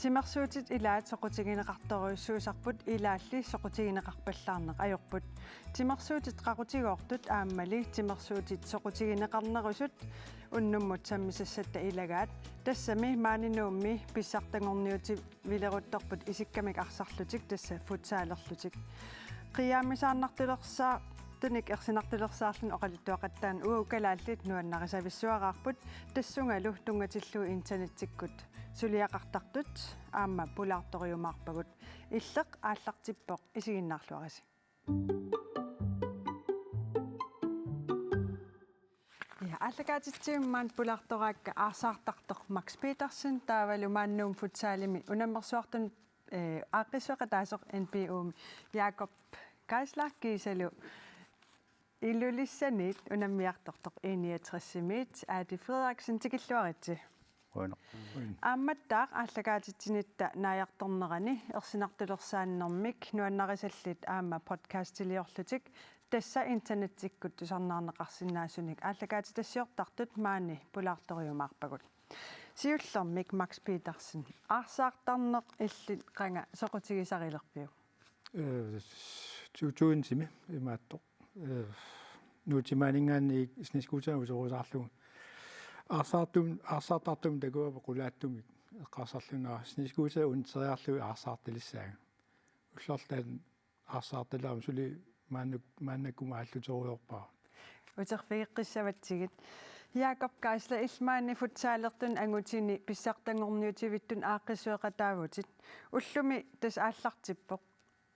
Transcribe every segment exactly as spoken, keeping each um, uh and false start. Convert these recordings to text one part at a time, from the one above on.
Timersuutit ilaat soqutigineqartorujussuusarput ilaalli soqutigineqarpallaarneq ajorput. Timersuutit qaqutigoortut aammali timersuutit soqutigineqarnerusut unnummut sammisassatta ilagaat. Tassami maani Nuummi pissartanngorniutivileruttorput isikkamik arsarlutik tassa futsalerlutik. Qiiaamisaannartulersaartunik ersinartulersaarluni oqaluttuaqattaarneq uagut kalaallit nuannarisavissuaraarput tassungalu tunngatillugu internettikkut suliaqartartut aamma pulaartorujumaarpagut. Illeq aallartippoq, isiginnaarluarisi. Ja, aallakaatitsivimmi maani pulaartoraakka aarsaartartoq Max Petersen taavalu maani Nuummi futsalimi unammersuartunut, eh, aaqqissueqataasoq N B U-mi Jakob Geisler kiisalu Ilulissaniit unammiartortoq I niogtres-imiit Aati Frederiksen, tikilluaritsi. Qujanaq. Aammattaaq aallakaatitsinitta naajartornerani ersinartulersaannermik nuannarisallit aamma podcastiliorlutik tassa internettikkut tusarnaarneqarsinnaasunik aallakaatitassiortartut maani pulaartorujumaarpagut. Siullermik Max Petersen, aarsaartarneq illit qanga soqutigisarilerpiuk? Eh, to tusindimi imaattoq. Eh, Nuutsimaaninngaanniit snescooterimik uterusaarlugu. Aarsaartum-, aarsaartartumik takuarput qulaattumik eqqarsarlunga. Snescooteri unitseriarlugu aarsaartalissaanga. Ullorlu taanna aarsaartalaarmat suli maannak-, maannakkut aalluterujoorpara. Uterfigeqqissavatsigit. Jakob Geisler, illit maani futsalertunut angutini pissartanngorniutivittut aaqqissueqataavutit. Ullumi tassa aallartippoq.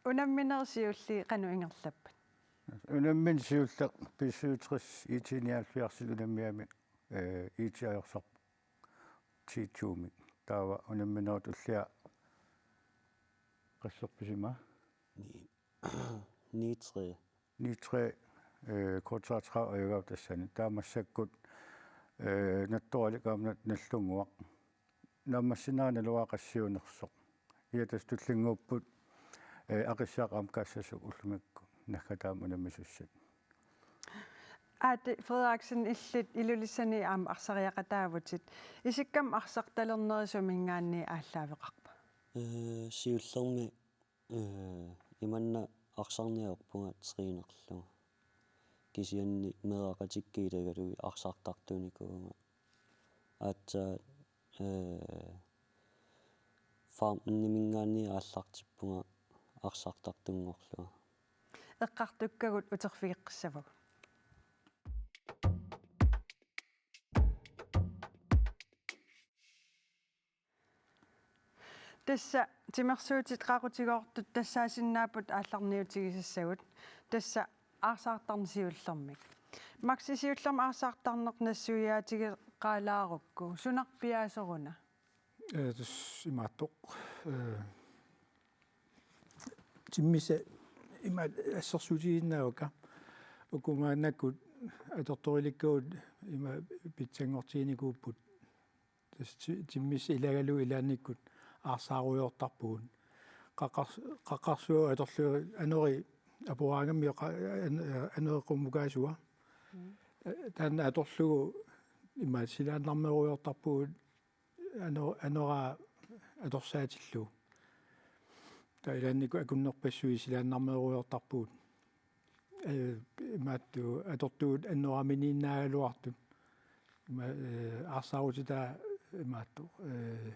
Unamminerit siulliit qanoq ingerlappat? Unammineq siulleq B syvogtres I T nioghalvfjerds unammiami, eh, I T ajorsarpoq T to-mik. Taava unamminerit tullia qasseq pisimaat? Ni-, ni tre. Ni tre, eh, K treogtredive ajoraarpara tassani. Taava massakkut, eh, Nattoralik aamma Nallunnguaq. Naammassineq naluara qassiunersoq. Ja tassa tullinnguupput, eh, Aqissiaq aamma Kaassasoq ullumikkut naggataamik unammisussat. Aati Frederiksen, illit Ilulissani aamma arsariaqataavutit. Isikkamik arsartalernerit suminngaanniit aallaaveqarpa? Eh, siullermik, eh, imanna arsarniarpunga trænerlunga. Kisianni meeraqatikka ilagalugit arsartartunikuuvunga. Aatsaat, eh, farmiminngaanniit aallartippunga arsartartunngorlunga. Eqqartukkagut uterfigeqqissavagut. Tassa timersuutit qaqutigoortut tassaassinnaapput aallarniutigisassagut. Tassa aarsaartarneq siullermik. Maxi, siullermik aarsaartarneq nassuiaatigeqalaarukku sunarpiaasoruna? Eh, tassa imaattoq. Eh, timmissaa imaat assersuutigisinnaavakka. Uku maannakkut atortorilikkagut imaat pitsanngortiginikuupput. Tassa ti-, timmissat ilagalugu ilaannikkut aarsaarujoortarpugut. Qaqqars-, qaqqarsuaq atorlugu anori aporaangammi oqa-, an-, anori qummukaasua. Mm. Eh, taanna atorlugu imaat silaannarmeerujoortarpugut ano-, anoraa atorsaatillugu. Taava ilaannikkut akunnerpassuit silaannarmeerujoortarpugut. Eh, imaattoq atortugut annoraaminiinnaagaluartut. Ima, eh, aarsaarutitaa imaattoq, eh,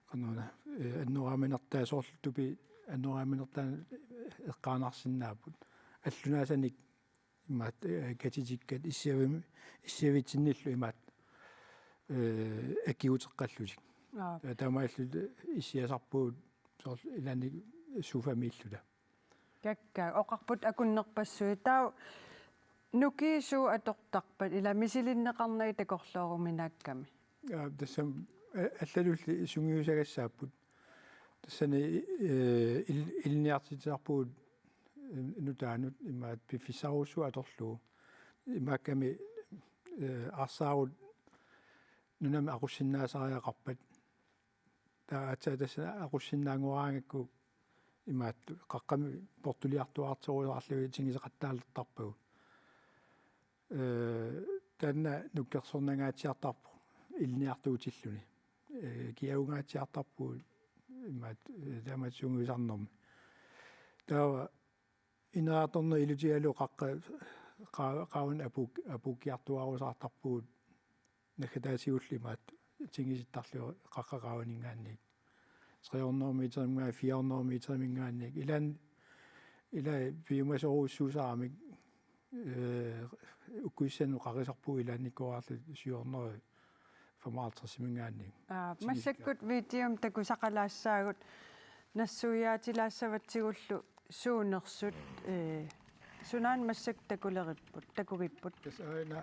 qanoruna, eh, annoraaminertaa soorlu tupi annoraaminertaa eqqaanarsinnaapput. Allunaasanik imaat, eh, katitikkat issiavim-, issiavitsinnillu imaat, eh, akiuteqqallutik. Aap. Eh, taamaalillutik issiasarpugut soorlu ilaanni sofamiilluta. Kakkaak, oqarput akunnerpassuit. Taava nukiit suut atortarpat, ila misilinneqarnagit takorlooruminaakkami? Aa, tassami, a-, allalulli sungiusagassaapput. Tassani, eh, il-, ilinniartitsisarpugut, eh, nutaanut imaat piffissarujussuaq atorlugu. Imaakkami, eh, aarsaarut nunami aqussinnaasariaqarpat. Taava aatsaat tassa aqussinnaanngoraangakku imaattoq qaqqami portuliartuaartorusaarlugit tingiseqattaalertarpagut. Eh, taanna nukkersornangaatsiartarpoq ilinniartuutilluni. Ee, kiagungaatsiartarpugut imaattoq, ee, taamatut sungiusarnermi. Taava ineriartornerup ilutigalugu qaqqa-, qa-, qaavani apuuk-, apuukkiartuaarusaartarpugut naggataatigullu imaattoq tingisittarlugu qaqqat qaavaninngaanniit. Tre hundrede meteriminngaanniit, fire hundrede meteriminngaanniit. Ilaan, ilaa piumasorujussuusarami, ee, ukkusissanut qaqisarpugut ilaannikkoorarluta syv hundrede femoghalvtredsiminngaanniit. Aa, massakkut videomi takusaqalaassaagut nassuiaatilaassavatigullu suunersut, ee, sunaana massakkut takuleripput, takugipput. Tassa aana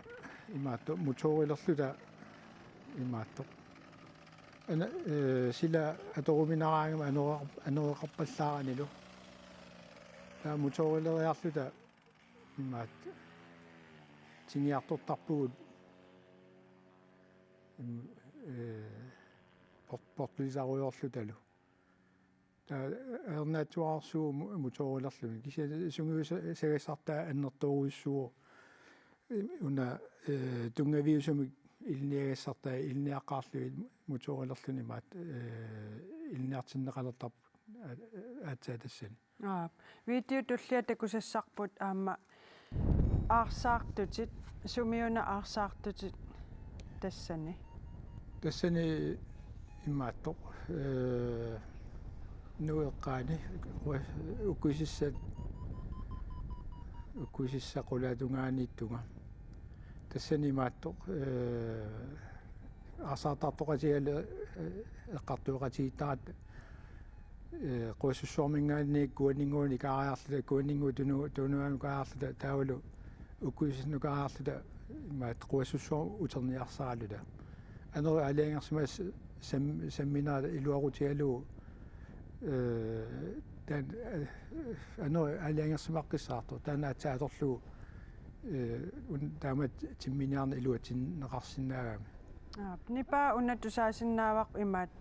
imaattoq motorilerluta imaattoq. Aana, ee, sila atoruminaraangama anore-, anoreqarpallaaranilu. Taava motorileriarluta imaattoq tingiartortarpugut im-, ee, port-, portulisarujoorlutalu. Taava ajornaatsuararsuuvoq mo-, motorilerluni. Kisianni sungiusa-, sagassartaa annertoorujussuuvoq. Una, ee, tunngaviusumik ilinniagassartaa ilinniaqqaarlugit motorilerluni imaattoq, ee, ilinniartinneqalertarpoq aa-, aatsaat tassani. Aa, video tullia takusassarput aamma aarsaartutit, sumiuna aarsaartutit tassani? Tassani imaattoq, ee, nueqqaani, ukkusissat, ukkusissat qulaatungaaniittunga. Tassani imaattoq, ee, aarsaartartoqatigalugu, ee, eqqartueqatigiittaratta, ee, Quassussuarminngaanniit Kuanninnguunik kaariarluta, Kuanninnguup tunu-, tunuanut kaariarluta, taavalu ukkusissannut kaariarluta, imaattoq Quassussuarmut uterniarsaraluta. Anori aalajangersimas-, sam-, samminerat iluaqutigalugu, ee, taanna, ee, anori aalajangersimaqqissaartoq, taanna aatsaat atorlugu, ee, un-, taamatut timminiarneq iluatsinneqarsinnaagami. Aap, nipaa una tusaasinnaavarput imaattoq.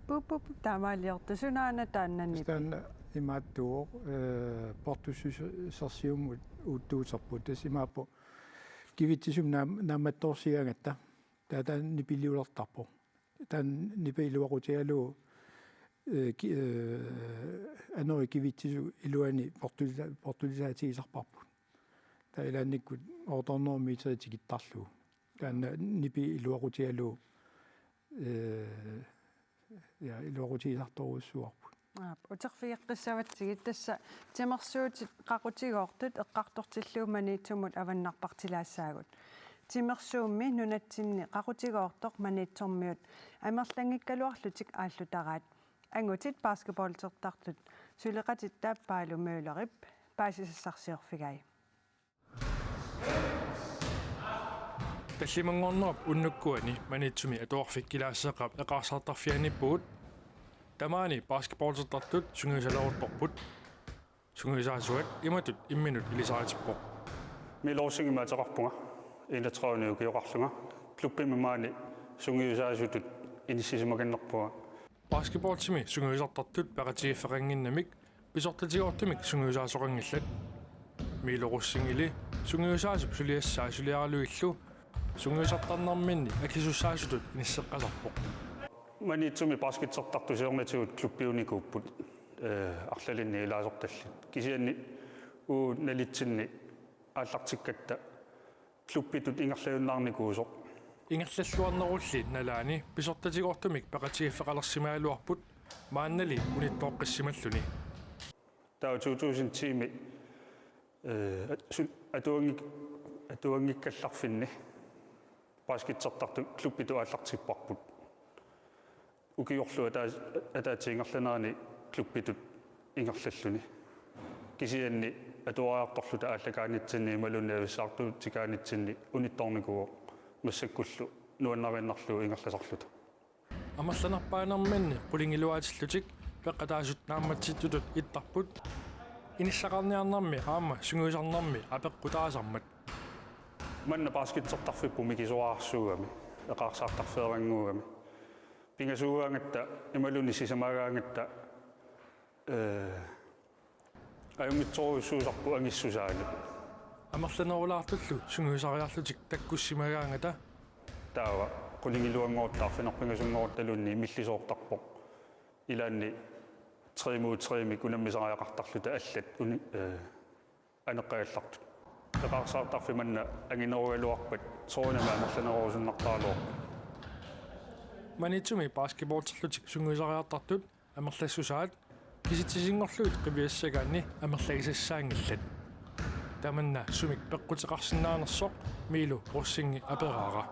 Pup, pup, pup, taamaaliortoq, sunaana taanna nipi? Taanna imaattuuvoq, ee, portussusersiummut uuttuuterput. Tassa imaappoq kivitsisumik naam-, naammattoorsigaangatta. Taava taanna nipiliulertarpoq. Taanna nipi iluaqutigalugu, ee, ki-, ee, anori kivitsisut iluanni portulisa-, portulisaatigisarparput. Taava ilaannikkut otte hundrede meter tikittarlugu. Taanna nipi iluaqutigalugu, ee, ja, iluaqutigisartorujussuuarput. Aap, uterfigeqqissavatsigit, tassa timersuutit qaqutigoortut eqqartortillugu Maniitsumut avannarpartilaassaagut. Timersuummi nunatsinni qaqutigoortoq Maniitsormiut amerlanngikkaluarlutik aallutaraat. Angutit basketballtertartut suleqatitta Paalo Møllerip paasisassarsiorfigai. Tallimanngornerup unnukkuani Maniitsumi Atuarfik Kilaasseeqqap eqaarsaartarfianiippugut. Tamaani basketballtertartut sungiusalerutorput. Sungiusaasuat imatut imminut ilisaritippoq. Milo Rosingimik ateqarpunga, enogtredive ukioqarlunga. Klubbimi maani sungiusaasutut inissisimaginnerpunga. Basketballtimi sungiusartartut peqatigiiffeqannginnamik pisortatigoortumik sungiusaasoqanngillat. Milo Rosingili sungiusaasup suliassaa suliaralugillu sungiusartarnerminni akisussaasutut inisseqqasarpoq. Maniitsumi baskettertartut siornatigut klubbiunikuupput, ee, arlalinnik ilaasortallit. Kisianni uagut nalitsinni aallartikkatta klubbitut ingerlajunnaarnikuusoq. Ingerlalluarnerulli nalaani pisortatigoortumik peqatigiiffeqalersimagaluarput maannali unittooqqissimalluni. Taava to tusind ti-mi, ee, su-, atuanngik-, atuanngikkallarfinni baskettertartut klubbitut aallartipparput. Ukiorlu ataa-, ataatsip ingerlanerani klubbitut ingerlalluni. Kisianni atuariartorluta aallakaanitsinni imaluunniit avissaartuutikaanitsinni unittoornikuuvoq massakkullu nuannariinnarlugu ingerlasarluta. Amerlanerpaanerminni qulingiluaatillutik peqataasut naammatsittutut ittarput. Inissaqarniarnermi aamma sungiusarnermi apeqqutaasarmat. Manna baskettertarfipput mikisoraarsuugami, eqaarsaartarfeerannguugami. Pingasuugaangatta imaluunniit sisamaagaangatta, ee, ajunngitsorujussuusarput angissusaanut. Amerlanerulaartullu sungiusariarlutik takkussimagaangata. Taava Qulingiluanngorutta arfineq-pingasunngorutta luunniit millisoortarpoq. Ilaanni tre mod tre-mik unammisariaqartarluta allat uni-, eh, aneqqagallartut. Eqaarsaartarfik manna anginerugaluarpat soorunami amerlanerusunnartaraluarpoq. Maniitsumi basketballerlutik sungiusariartartut amerlassusaat kisitsisinngorlugit qiviassagaanni amerlagisassaanngillat. Tamanna sumik peqquteqarsinnaanersoq Miilu Rosingip aperaara.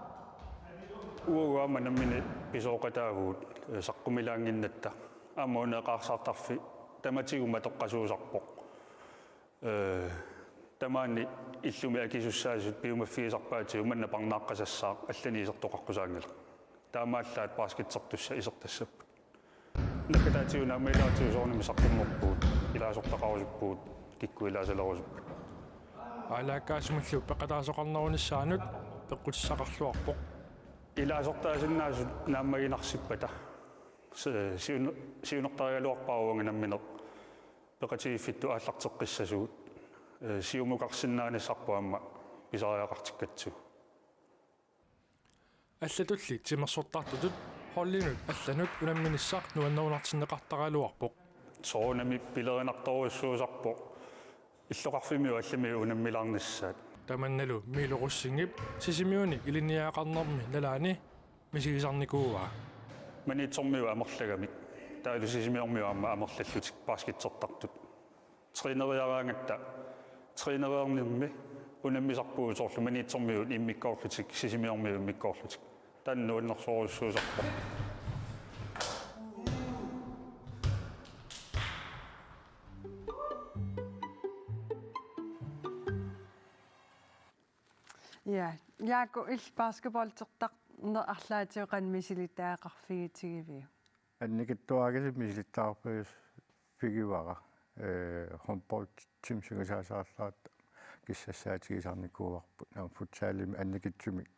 Uagut aamma nammineq pisooqataavugut, eh, saqqumilaannginnatta. Aamma una eqaarsaartarfik tamatigut matoqqasuusarpoq. Eh, tamaani illumi akisussaasut piumaffigisarpaatigut manna parnaaqqasassaaq, allanik isertoqaqqusaanngilaq. Taamaallaat basketsertussat isertassapput. Nakkataatigut naammagilaartigut soorunami saqqummerpugut, ilaasortaqarusuppugut, kikkut ilaasalerusupput. Aalaakkaasumillu peqataasoqarnerunissaanut peqqutissaqarluarpoq. Ilaasortaasinnaasut naammaginarsippata. Si-, siun-, siunertarigaluarpara uanga nammineq peqatigiiffittut aallarteqqissasugut. Eh, siumukarsinnaanissarput aamma pisariaqartikkatsigu. Allatulli timersortartutut holdinut allanut unamminissaq nuannerunartinneqartaraluarpoq. Soorunami pilerinartorujussuusarpoq illoqarfimmiut allamiut unammilaarnissaat. Tamannalu Miilu Rosingip Sisimiuni ilinniagaqarnermi nalaani misigisarnikuuaa. Maniitsormiut amerlagamik, taavalu Sisimiormiut aamma amerlallutik basketsertartut. Træneriaraangatta trænereernermi unammisarpugut soorlu Maniitsormiut immikkoorlutik, Sisimiormiut immikkoorlutik. Taanna nuannersorujussuusarpoq. Ja, Jaaku, illit basketballertarneq arlaatigut qanoq misilittagaqarfigitigiviuk? Annikitsuarakasiit misilittagaqarfigivara, eh, håndboldimi sungiusaasarallarama kissaatigisarnikuuarput. Aamma futsalimi annikitsumik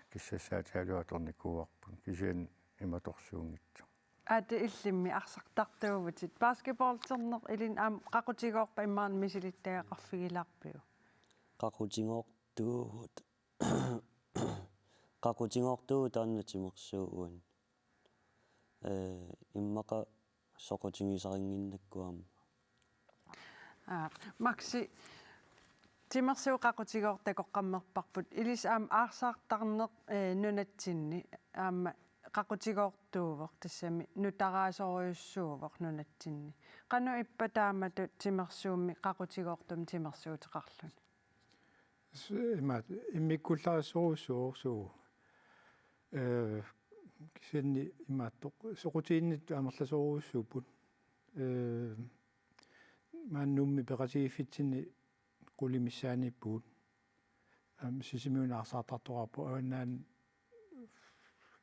kissaatigalugu atornikuuarput. Kisianni imatorsuunngitsoq. Aatsaat illimmi arsartartuuvutit. Basketballerneq ilinnut aamma qaqutigoorpat immaqa misilittagaqarfigilaarpiuk? Qaqutigoortuuvugut. Qaqutigoortuuvugut taanna timersuup uani. Eh, immaqa soqutigisarinnginnakku aamma. Aa, Maxi, timersuup qaqutigoortoq takoqqammerparput. Ilissi aamma arsartarneq, eh, nunatsinni aamma qaqutigoortuuvoq, tassami nutaraasorujussuuvoq nunatsinni. Qanoq ippa taamatut timersuummi qaqutigoortumik timersuuteqarluni? S-, imaat, immikkullarissorujussuuvoq suugu. Eh, kisianni imaattoq soqutiginnittut amerlasoorujussuupput. Eh, maani Nuummi peqatigiiffitsinni qulit missaanniippugut. Aamma Sisimiuni arsartartoqarpoq, Avannaani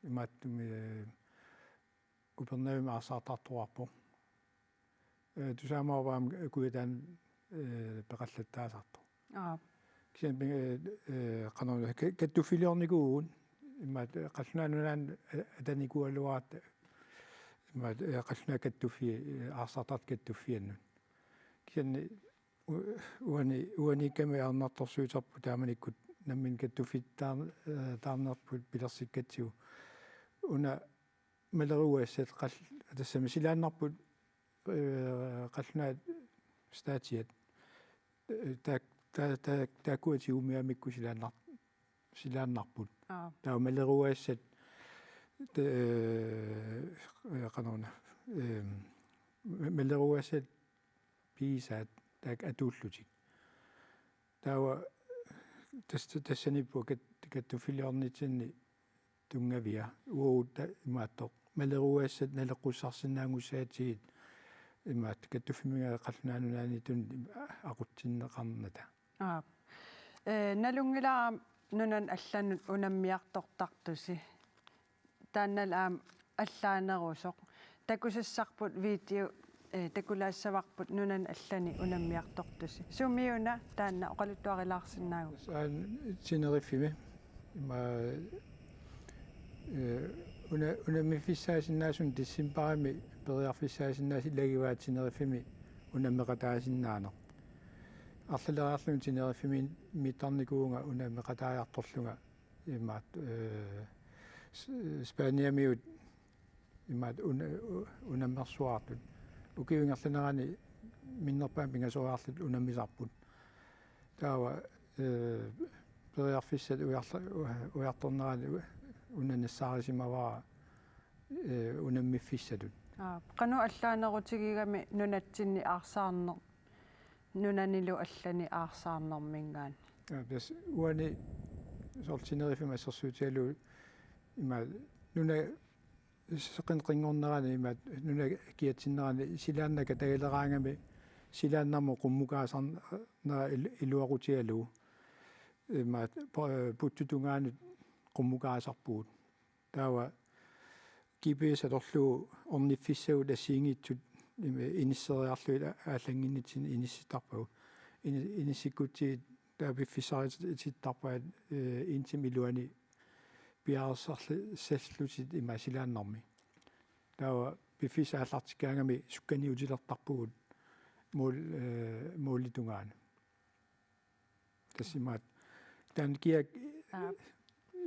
imaattumik, eh, Upernavimmi arsartartoqarpoq. Eh, tusaamaarpaam Kujataani, eh, peqallattaasartoq. Aap. Kisianni, eh, eh, qanoruna ka-, kattuffiliornikuuvugut, imaattoq, eh, qallunaat nunaannut, eh, atanikuugaluaratta, imaattoq, eh, qallunaat kattuffi-, eh, arsartartut kattuffiannut. Kisianni u-, uani, uaniikkami ajornartorsiuterput taamanikkut nammineq kattuffittaar-, eh, taarnerput pilersikkatsigu. Una maleruugassat qall-, tassami silaannarput, eh, qallunaat statiat. Eh, taak-, ta-, ta-, taakkua tigumigamikku silaannar-, silaannarput. Aap. Taava maleruugassat, te-, eh, eh, qanoruna, eh, ma-, maleruugassat pigisaat taakku atuullutik. Taava tas-, tassaniippugut kat-, kattuffiliornitsinni tunngavia. Uagut ta-, imaattoq maleruugassat naleqqussarsinnaanngussaatigit imaattoq kattuffimminngaanniit qallunaat nunaanniittut aqutsinneqarnata. Aap. Eh, nalunngilara nunanut allanut unammiartortartusi. Taannalu aamma allaanerusoq. Takusassarput video, eh, takulaassavarput nunanut allanut unammiartortusi. Sumiuna taanna oqaluttuarilaarsinnaavugut? Aamma Teneriffemi. Ima, eh, una-, unammiffissaasinnaasunik decembarimi periarfissaasinnaasut ilagivaat Teneriffemi unammeqataasinnaaneq. Arlaleriarlunga Teneriffemiittarnikuuvunga unammeqataajartorlunga imaattoq, eh, S-, Spaniamiut imaat una-, u-, unammersuartut. Ukiup ingerlanerani minnerpaamik pingasoriarluta unammisarput. Taava, eh, periarfissat ujarla-, u-, ujartornerani u-, una nassaarisimavara, eh, unammiffissatut. Aap, qanoq allaanerutigigami nunatsinni aarsaarneq, nunanilu allani aarsaarnerminngaanniit? Aap, tassa uani soorlu sineriffimmi assersuutigalugu imaat nuna seqin qinngornerani imaat nuna kiatsinnerani silaannaq katagaleraangami silaannarmut qummukaasarnera il-, iluaqutigalugu. Imaat pu-, puttut tungaanut qummukaasarpugut. Taava G P S atorlugu orniffissagut assigiinngitsut ima inisseriarlugit a-, aallannginnitsinni inissittarpagut. Ini-, inissikkutsigit taava piffissaritittarpaat, eh, en time iluani piareersarli-, sallutit ima silaannarmi. Taava piffissaq aallartikkaangami sukkaniutilertarpugut mål-, eh, målip tungaanut. Tassa imaat. Taanna kiak Aap.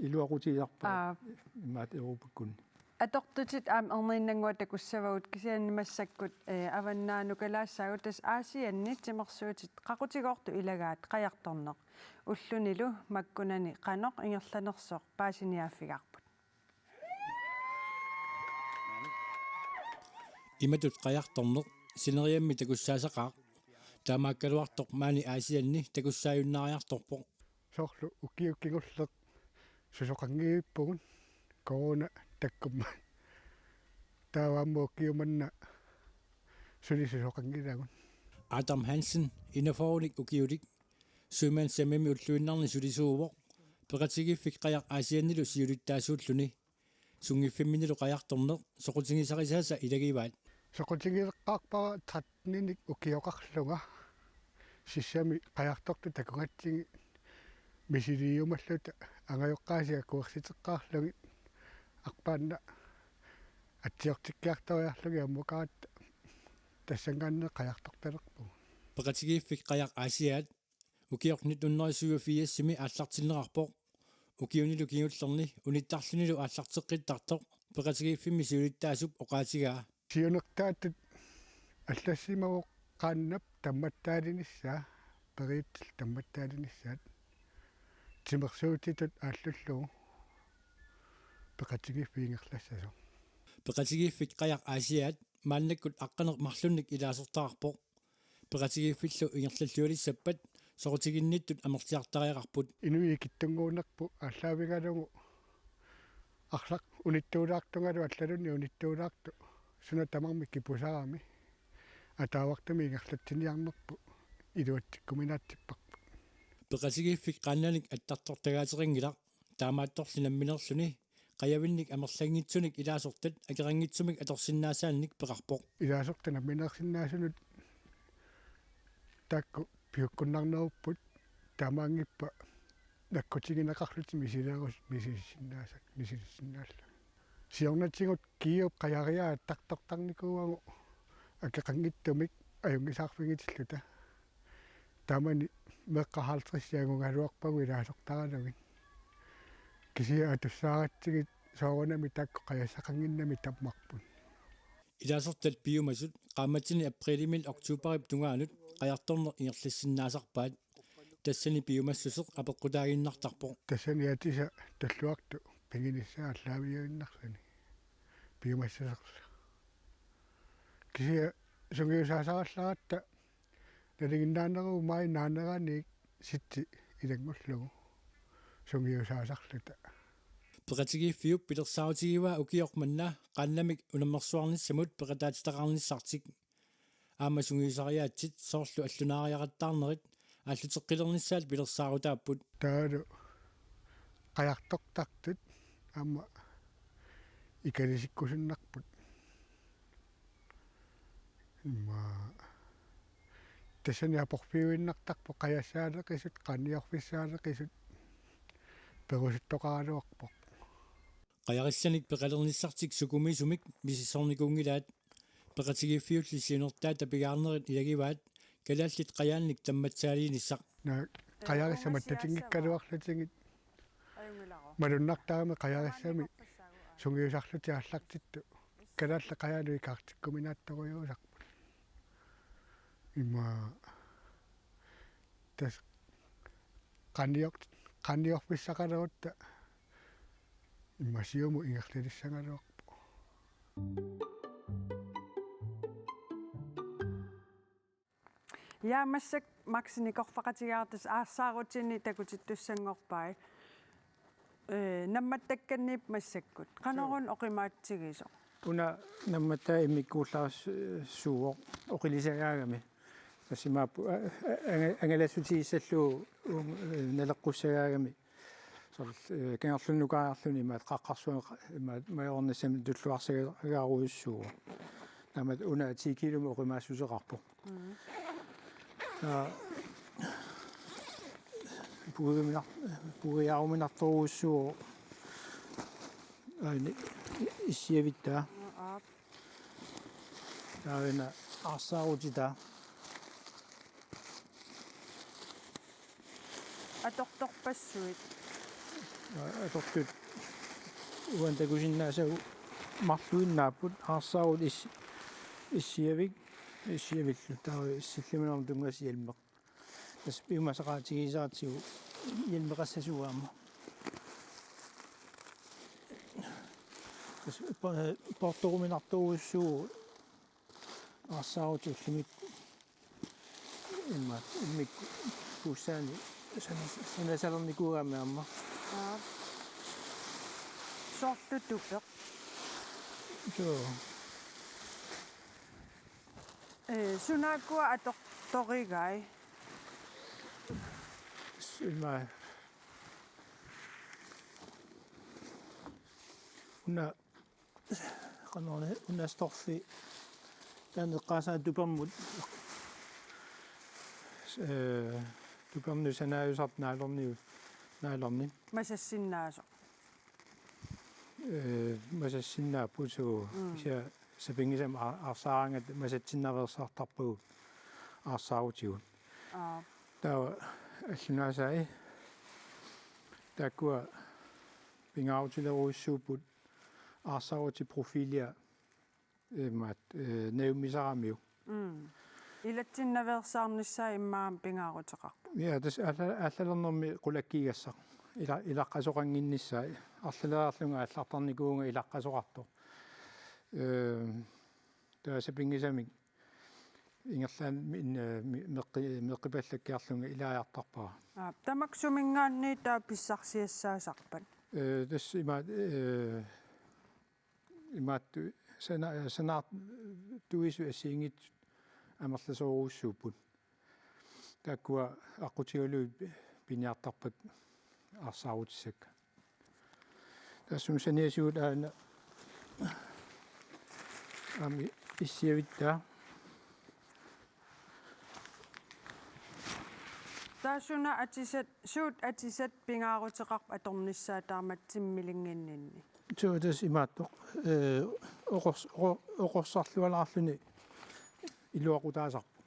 iluaqutigisarpaat Aap. imaat Europakkunni. Atortutit aamma erniinnannguaq takussavagut kisianni massakkut, eh, avannaanukalaassaagut, tassa Aasianni timersuutit qaqutigoortut ilagaat qajartorneq. Ullunilu makkunani qanoq ingerlanersoq paasiniaaffigaarput. Imatut qajartorneq sineriammi takussaasaqaaq. Taamaakkaluartoq maani Aasianni takussaajunnaariartorpoq. Soorlu ukiut kingulliit susoqanngivippugut corona takkummat. Taava aamma ukioq manna suli susoqanngilagut. Adam Hansen, enogfyrrenik ukiulik, Sømandshjemimi ulluinnarni sulisuuvoq, Peqatigiiffik Qajaq Aasiannilu siulittaasuulluni. Sunngiffimminnilu qajartorneq soqutigisarisaasa ilagivaat. Soqutigileqqaarpara tretteninik ukioqarlunga. Sissami qajartortut takugatsigit misiliiumalluta angajoqqaasi akuersiteqqaarlugit arpaannaq atsiortikkiartoriarlugit ammukaratta tassanngaanniit qajartortalerpugut. Peqatigiiffik Qajaq Aasiaat ukioq nitten hundrede syvogfirsimi aallartinneqarpoq. Ukiunilu kingullerni unittarlunilu aallarteqqittartoq peqatigiiffimmi siulittaasup oqaatigaa. Siunertaattut allassimavoq qaannap tammattaalinissaa, periutsillu tammattaalinissaat, timersuutitut aallullugu peqatigiiffik ingerlassasoq. Peqatigiiffik Qajaq Aasiaat maannakkut aqqaneq-marlunnik ilaasortaqarpoq. Peqatigiiffillu ingerlallualissappat soqutiginnittut amerliartariaqarput. Inuit ikittunnguunerput aallaavigalugu arlaq unittuulaartungalu allalunnik unittuulaartoq suna tamarmi kipusarami ataavartumik ingerlatsiniarnerput iluatsikkuminaatsipparput. Peqatigiiffik qaannanik attartortagaateqanngilaq, taamaattorli nammineerluni qajavinnik amerlanngitsunik ilaasortat akeqanngitsumik atorsinnaasaannik peqarpoq. Ilaasortat nammineersinnaasunut taakku piukkunnarnerupput, taamaanngippat nakkutigineqarlutik misilerus-, misilissinnaasa-, misilissinnaallutik. Siornatigut Kiup qajariaa attartortarnikuuagut akeqanngitsumik ajunngisaarfigitilluta. Taamani meeqqat halvtredsit angugaluarpagut ilaasortaralugit. Kisianni atussaaratsigit soorunami taakku qajassaqannginnamik tammarput. Ilaasortat piumasut qaammatini apriilimiit oktoberip tungaanut qajartorneq ingerlassinnaasarpaat. Tassani piumassuseq apeqqutaaginnartarpoq. Tassani atisat tulluartut piginissaat aallaavigiinnarluni piumassuserlu. Kisianni sungiusaasarallaratta nalinginnaaneruvoq maajip naaneraniit sitsi ilanngullugu sungiusaasarluta. Peqatigiiffiup pilersaarutigivaa ukioq manna qaannamik unammersuarnissamut peqataatitaqarnissartik. Aamma sungiusariaatsit soorlu allunaariaqattaarnerit aalluteqqilernissaat pilersaarutaapput. Taavalu qajartortartut aamma ikalisikkusunnarput. Immaqa tassani aporfiuinnartarput qajassaaleqisut, qaanniorfissaaleqisut perusuttoqaraluarpoq. Qajarissanik peqalernissartik sukumiisumik misissornikuunngilaat. Peqatigiiffiulli siunertaata pigaarnerit ilagivaat kalaallit qajaannik tammatsaaliinissaq. Naa, qajarissat mattatinngikkaluarlutigit malunnartarami qajarissami Sungiusarlutik aallartittut Kalaallit Qajaalu ikaartikkuminaattorujuusarput. Immaqa tassa qanior-, qaniorfissaqalerutta immaqa siumut ingerlalissagaluarpoq. Ja, massakkut Max nikorfaqatigaartas aarsaarutini takutittussanngorpai. Ee, nammattakkanniippoq massakkut. Qanoruna oqimaatsigisoq? Una nammattaa immikkuullarsuuvoq oqilisagaagami. Tassa imaappoq, a-, a-, anga-, angalassutigissallugu, um, ee, naleqqussagaagami. Soorlu, ee, kangerlunnukariarluni imaattoq qaqqarsuaq qa-, imaattoq majornissamik tulluarsagaarujussuuvoq. Taamaammat una ti kilomik oqimaassuseqarpoq. Mm. Aa, puiguminar-, puigujaruminartorujussuuvoq. Aani issiavittaa. Aap. Taava una aarsaarutitaa. Atortorpassuit. Atortut uani takusinnaasagut marluinnaapput, aarsaarut is-, issiavik, issiavillu. Taava sillimanermut tunngasut hjelmeq. Tassa piumasaqaatigisaratsigu hjelmeqassasuugami. Tassa po-, poortoruminartorujussuuvoq aarsaarut ullumikkut. Immaqa immikkuussaani sana-, sanasalernikuugami aamma. Aap. Soorlu tupeq. Joo. Ee, sunaakkua atortorigai? S-, immaqa. Una, qanoruna, una storfi. Taanna eqqaasaa tupermut. Ee, tupernut sanaajusartoq nyloni, nyloni. Masassinnaasoq. Ee, masassinnaapput suu. Mm. Kisianni sapinngisamik a-, aarsaaraangatta masatsinnaveersaartarpagut aarsaarutigut. Aap. Taava allunaasai taakkua pingaarutilerujussuupput aarsaarutip profilia imaattoq, ee, najummisaramiuk. Mm. Ilatsinnaveersaarnissaa immaqa pingaaruteqarpoq. Ja, tassa aalla-, aallalernermi qulakkiigassaq. Ila-, ilaqqasoqannginnissaa. Arlaleriarlunga aallartarnikuuvunga ilaqqasoqartoq. Ee, taava sapinngisamik ingerlaannaq min-, ee, mi-, meqqi-, meqqipallakkiarlunga ilaajartarpara. Aa, tamakku suminngaanniit taava pissarsiassaasarpat? Ee, tassa imaattoq, ee, imaattoq sana-, sanaartuisut assigiinngitsut amerlasoorujussuupput. Taakkua aqqutigalugit piniartarpakka aarsaarutissakka. Taassuma saniatigut aana aamma issiavittaa. Taava suna atisat, suut atisat pingaaruteqarput atornissaat taama timmilinnginninni? Suu, tassa imaattoq. Ee, oqors-, oqor-, oqorsarlualaarluni iluaqutaasarpoq.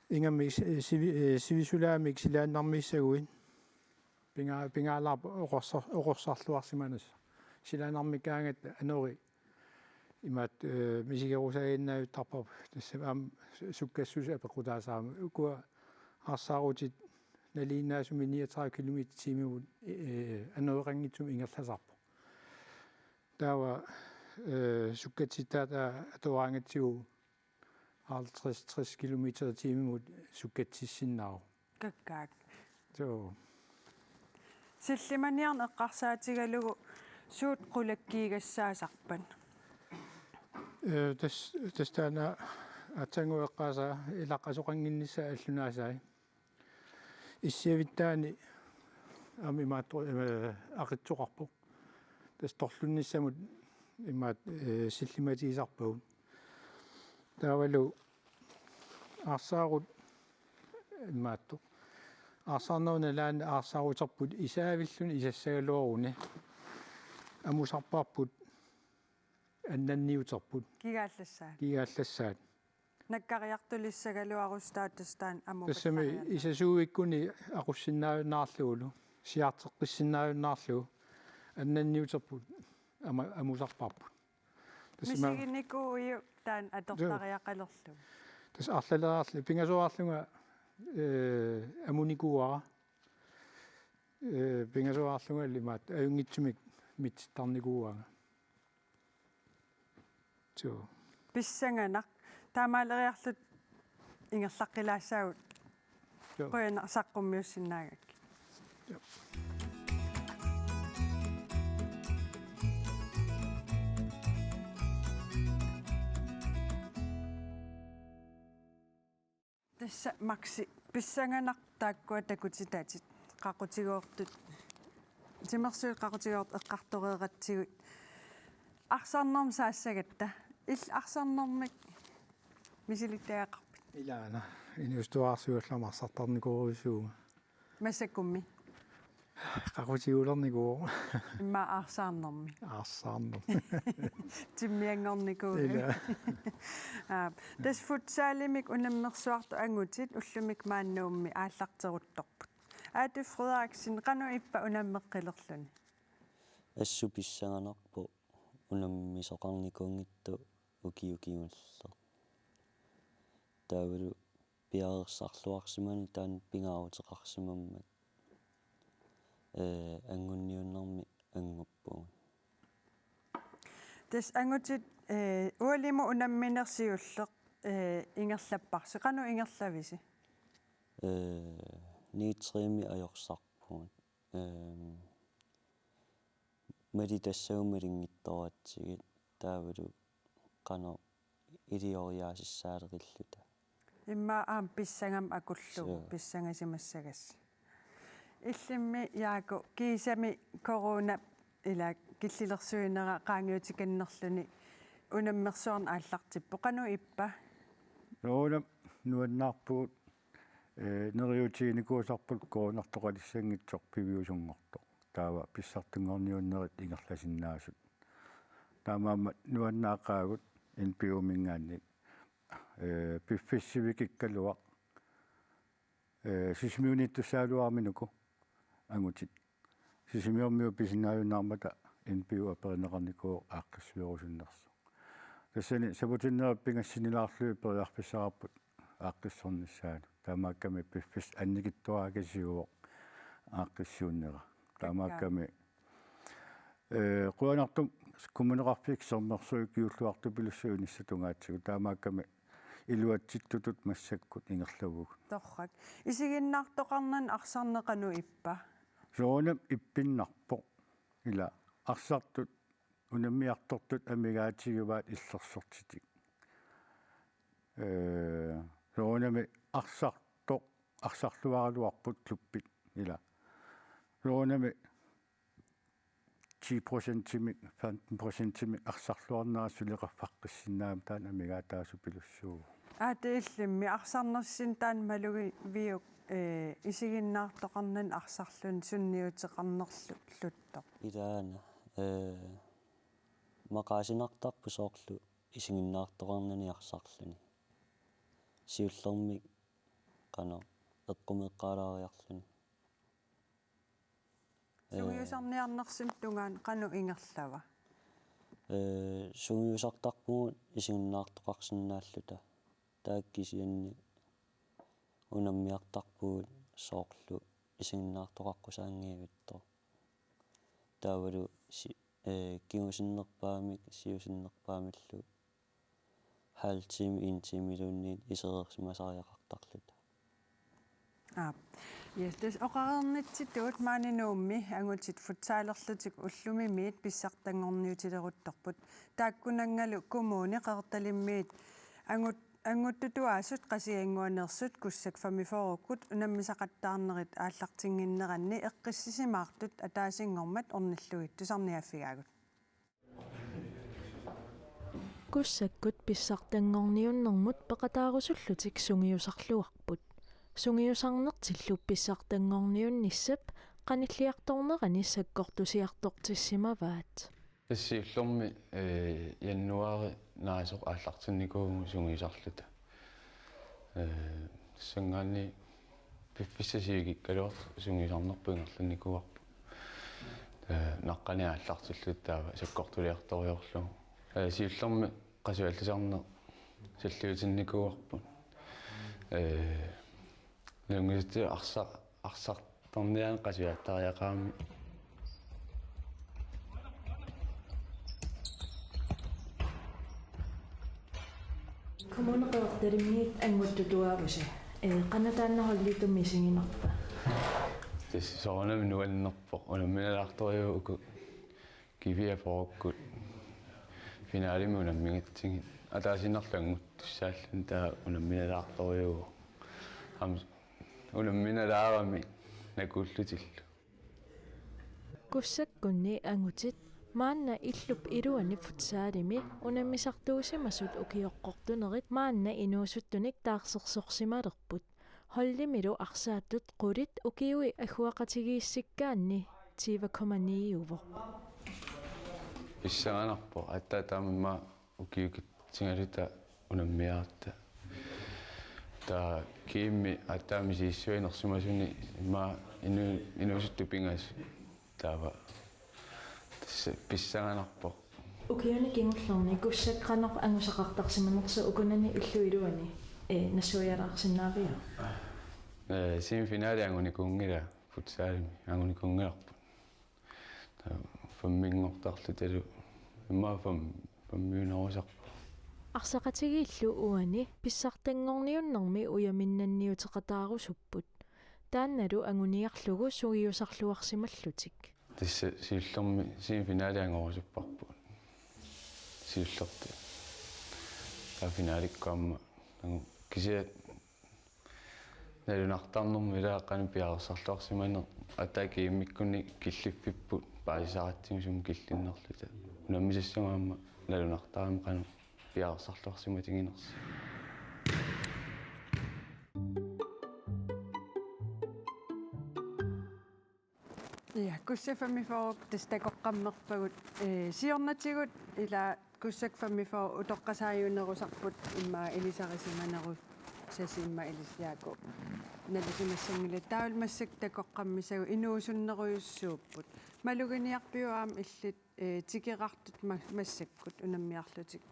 Ingammik si-, sivi-, ee, sivisulaamik silaannarmissaguit. Pinga-, pingaalaarpoq oqorsar-, oqorsarluarsimanissaq. Silaannarmikkaangatta anori imaattoq, ee, misigerusaaginnaajuttarparput. Tassa aamma su-, sukkassuseq apeqqutaasarami. Ukua aarsaarutit nalinginnaasumik niogtredive kilometer i timen, ee, anoreqanngitsumik ingerlasarput. Taava, ee, sukkatsittaata atoraangatsigu halvtreds tres kilometer i timen sukkatsissinnaavoq. Kakkaak. Suu. Sillimaniarneq eqqarsaatigalugu suut qulakkiigassaasarpat? Ee, tas-, tassa taanna aatsaannguaq eqqaasaa ilaqqasoqannginnissaa allunaasai. Issiavittaani aamma imaattoq, ee, aqitsoqarpoq. Tassa torlunnissamut imaattoq, ee, sillimatigisarpagut. Taavalu aarsaarut imaattoq. Aarsaarnerup nalaani aarsaaruterput isaavilluni isassagaluaruni. Amusarparput annanniuterput. Kigaallassaat. Kigaallassaat. Nakkariartulissagaluarussi taava tassa taanna amupallaariarneq. Tassami isasuuikkuni aqussinnaajunnaarlugulu, siaarteqqissinnaajunnaarlugu, annanniuterput ama-, amusarparput. Tassa ima- Misiginikuuiuk taanna atortariaqalerlugu. Tassa arlaleriarlunga, pingasoraarlunga, ee, amunikuuara. Ee, pingasoraarlunga imaattoq ajunngitsumik mitsittarnikuuara. Suu. Pissanganaq. Taamaaleriarluta ingerlaqqilaassaagut. Joo. Qujanaq saqqummiussinnaagakkit. Joo. Tassa Maxi, pissanganaq taakkua takutitaatit, qaqutigoortut, timersuit qaqutigoortut eqqartoreeratsigu arsarnermik saassagatta, illit arsarnermik misilittagaqarpit? Ilaana, inuusuttuararsuullama arsartarnikuurusuunga. Massakkummi? Qaqutigulernikuuvoq. Immaqa arsarnermi. Arsarnermi. Timmianngornikuuvoq. Ila. Aap. Tassa futsalimik unammersuartut angutit ullumikkut maani Nuummi aallarteruttorput. Aatu Frederiksen, qanoq ippa unammeqqilerluni? Assut pissanganarpoq unammisoqarnikuunngitsoq ukiut kingulleq. Taavalu piareersarluarsimaneq taanna pingaaruteqarsimammat, ee, angunniunnermi annguppugut. Tassa angutit, ee, ualimut unammineq siulleq, ee, ingerlapparsi. Qanoq ingerlavisi? Ee, nitrimi ajorsarpugut. Ehm, malitassagut malinngittoratsigit taavalu qanoq ilioriaasissaalerilluta. Immaqa aamma pissangamik akullugu. Suu. Pissangasimassagassi. Illimmi Jaaku, kiisami corona ila killilersuinera qaangiutikannerluni unammersuarneq aallartippoq. Qanoq ippa? Soorunami nuannaarpugut, ee, neriuutiginikuusarput coronartoqalissanngitsoq piviusunngortoq. Taava pissartanngorniunnerit ingerlasinnaasut. Taamaammat nuannaaqaagut N P U-minngaanniit, ee, piffissaq sivikikkaluaq, ee, Sisimiuniittussagaluarami uku angutit. Sisimiormiut pisinnaajunnaarmata N P U aperineqarnikuuvoq aaqqissuerusunnersoq. Tassani saputinnerit pingassinnilaarlugit periarfissaqarput aaqqissornissaanut. Taamaakkami piffissaq annikitsuarakasiuvoq aaqqissuunnera. Taamaakkami, ee, qujanartumik Kommuneqarfik Sermersuup ukiulluartupilussuit inissat tungaatsigut. Taamaakkami iluatsittutut massakkut ingerlavugut. Torrak. Isiginnaartoqarnani arsarneq qanoq ippa? Soorunami ippinnarpoq. Ila arsartut unammiartortut amigaatigivaat illersortitik. Ee, soorunami arsartoq, arsarluaraluarput klubbit ila. Soorunami ti procentimik, femten procentimik arsarluarnera suli qaffaqqissinnaammat taanna amigaataasupilussuuvoq. Aata illimmi arsarnersinnut taanna malugiviuk, ee, isiginnaartoqarnani arsarluni sunniuteqarnerluttoq? Ilaana, ee, maqaasinartarpoq soorlu isiginnaartoqarnani arsarluni. Siullermik qanoq eqqumeeqqaalaariarluni. Ee. Sungiusarniarnersimut tungaanut qanoq ingerlava? Ee, sungiusartarpugut isiginnaartoqarsinnaalluta. Taakku kisianni unammiartarpugut soorlu isiginnaartoqaqqusaanngivittoq. Taavalu si-, ee, kingusinnerpaamik, siusinnerpaamillu halv time, en timeiluunniit isereersimasariaqartarluta. Aap. Yes, tassa oqareernitsitut maani Nuummi angutit futsalerlutik ullumimiit pissartanngorniutileruttorput. Taakkunanngalu kommuni Qeqertalimmiit angut-, angututuaasut Qasigiannguaneersut Kussak femogfyrrekkut unammisaqattaarnerit aallartinnginneranni eqqissisimaartut ataasinngormat ornillugit tusarniaaffigaagut. Kussakkut pissartanngorniunnermut peqataarusullutik sungiusarluarput. Sungiusarnertillu pissartanngorniunnissap qanilliartornerani sakkortusiartortissimavaat. Tassa siullermik, ee, januaari naasoq aallartinnikuuvugut sungiusarluta. Ee, tassanngaanniit piffissaq sivikikkaluartoq sungiusarnerput ingerlannikuuarput. Ee, naqqani aallartilluta taava sakkortuliartoriarlugu. Ee, siullermik qasuallisarneq salliutinnikuuarput. Ee, nalunngisatsinni arsa-, arsartarniaani qasuaattariaqarami. Kommune Qeqertalimmiit annguttutuaavusi. Ee, qanoq taanna holditummi isiginarpa? Tassa soorunami nuannerpoq, unamminalaartorujuuvoq uku Kiviat Fårøkkut finalemi unammigatsigit. Ataasiinnarlu annguttussaalluni taava unamminalaartorujuuvoq. Aamma unamminalaarami nakuullutillu. Kussakkunni angutit maanna illup iluani futsalimi unammisartuusimasut ukioqqortunerit maanna inuusuttunik taarsersorsimalerput. Holdimilu arsaattut qulit ukiui agguaqatigiissikkaanni tyve komma ni-uvoq. Pissanganarpoq aatsaat taama immaqa ukiukitsigaluta unammiaratta. Taava kiimmi aatsaat misissuinersimasuni immaqa inu-, inuusuttut pingasut. Taava tassa pissanganarpoq. Ukiuni kingullerni Kussak qanoq angusaqartarsimanersoq ukunani illup iluani, ee, nassuialaarsinnaaviuk? Ee, semifinali angunikuunngilaq futsalimi, angunikuunngilarput. Taava femminngortarlutalu immaqa fem-, femmiunerusarpoq. Arsaqatigiillu uani pissartanngorniunnermi ujaminnanniuteqataarusupput. Taannalu anguniarlugu sungiusarluarsimallutik. Tassa siullermik semifinali angorusupparput. Siullertut. Taava finalikkut aamma. Taava kisianni nalunartarnermi ilaa qanoq piareersarluarsimaneq aatsaat kiimmikkunni killiffipput paasisaratsigu sumut killinnerluta. Unammisassagut aamma nalunartarami qanoq piareersarluarsimatiginersoq. Ja, Kussak femogfyrre tassa takoqqammerpagut, ee, siornatigut ilaa Kussak femogfyrre utoqqasaajunerusarput immaqa ilisarisimanerusasi immaqa ilisariaaku nalisimassanngilaq taavalu massakkut takoqqammisagut inuusunnerujussuupput. Maluginiarpiuk aamma illit, ee, tikerartut ma-, massakkut unammiarlutik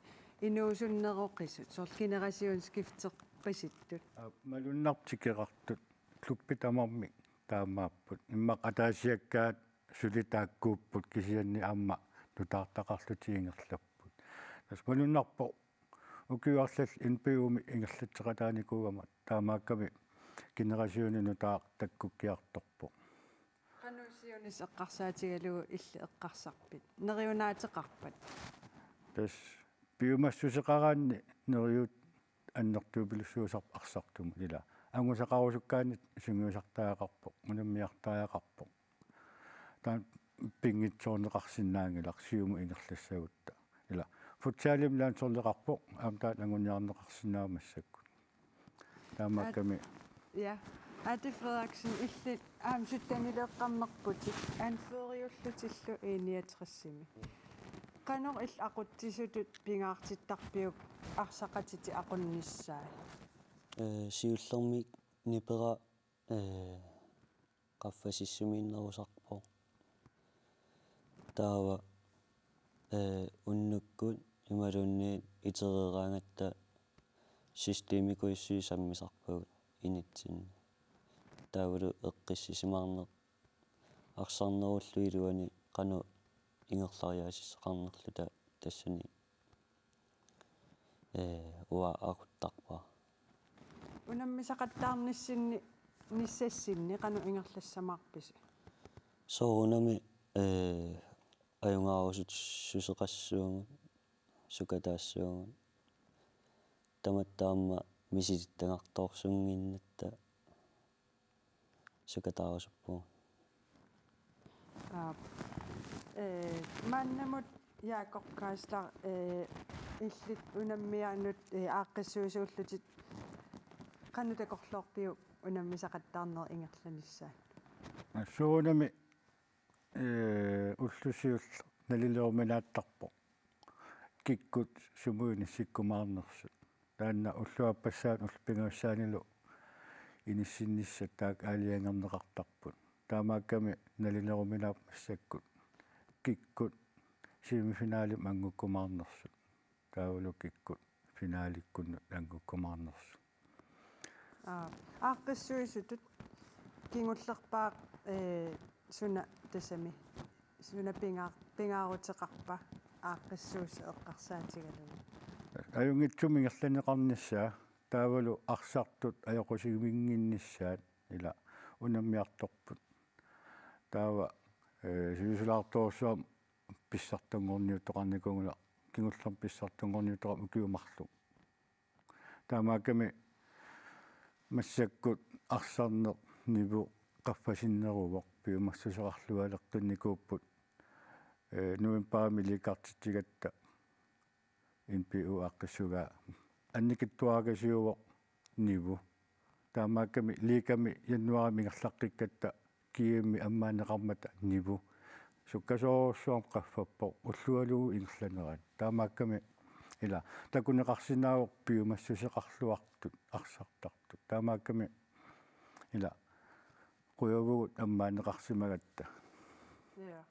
inuusunneroqisut, soorlu generationsskifterpasittut? Aa, malunnarpoq tikerartut. Klubbit tamarmik taamaapput. Immaqa ataasiakkaat suli taakkuupput kisianni aamma nutaartaqarlutik ingerlapput. Tassa malunnarpoq ukiut arlallit N B U-mi ingerlatseqataanikuugama taamaakkami generationi nutaaq takkukkiartorpoq. Qanoq siunissaq eqqarsaatigalugu illit eqqarsarpit? Neriunaateqarpat? Tassa piumassuseqaraanni neriuut annertupilussuusarput arsartumut ilaa. Angusaqarusukkaanni sungiusartariaqarpoq, unammiartariaqarpoq. Taanna pinngitsoorneqarsinnaanngilaq siumut ingerlassagutta. Ilaa. Futsalimi landsholdeqarpoq, aamma taanna anguniarneqarsinnaavoq massakkut. Taamaakkami. Aat-, ja. Atte Frederiksen, illit aamma syttenileeqqammerputit, anføreriullutillu E niogtresimi. Qanoq illit aqutsisutut pingaartittarpiuk arsaqatitit aqunnissaat? Ee, siullermik nipera, ee, qaffasissamiinnerusarpoq. Taava, ee, unnukkut imaluunniit itereeraangatta systemikujussuit sammisarpagut initsinni. Taavalu eqqissisimaarneq arsarnerullu iluani qanoq ingerlariaassaqarnerluta tassani, ee, uanga aquttarpara. Unammisaqattaarnissinni, -nissassinni qanoq ingerlassamaarpisi? Soorunami, ee, ajugaarusussuseqassuugut, sukataassuugut. Tamatta aamma misilittagartorsuunnginnatta sukataarusuppugut. Aap. Ee, maannamut Jakob Geisler, ee, illit unammianut, ee, aaqqissuisuullutit qanoq takorloorpiuk unammisaqattaarneq ingerlanissaanut? Soorunami, ee, ulloq siulleq nalileruminaattarpoq. Kikkut sumut inissikkumaarnersut. Taanna ulluappassaani ullut pingajussaannilu inissinnissat taakku aalajangerneqartarput. Taamaakkami nalileruminaappoq massakkut. kikkut semifinalimut anngukkumaarnersut. Taavalu kikkut finalikkunnut anngukkumaarnersut. Aa, aaqqissuisutut kingullerpaaq, ee, suna tassami, suna pinga-, pingaaruteqarpa aaqqissuussaq eqqarsaatigalugu? Ajunngitsumik ingerlanneqarnissaa, taavalu arsartut ajoqusivinnginnissaat ila unammiartorput. Taava, ee, sivisulaartorsuarmik pissartanngorniuttoqarnikuunngilaq, kingullermik pissartanngorniuttoqarmat ukiut marluk. Taamaakkami massakkut arsarneq nivu qaffasinneruvoq, piumassuseqarlualeqqinnikuupput, ee, novembarimi iliuuseqartitsigatta N P O aaqqissugaa annikitsuaraasiuvoq nivu. Taamaakkami liigami januaarimi ingerlaqqikkatta G M-i ammaanneqarmata nivu. Sukkasoorujussuarmik qaffappoq ullualuit ingerlaneranni. Taamaakkami ila takuneqarsinnaavoq piumassuseqarluartut arsartartut. Taamaakkami ila qujavugut ammaanneqarsimagatta. Ja.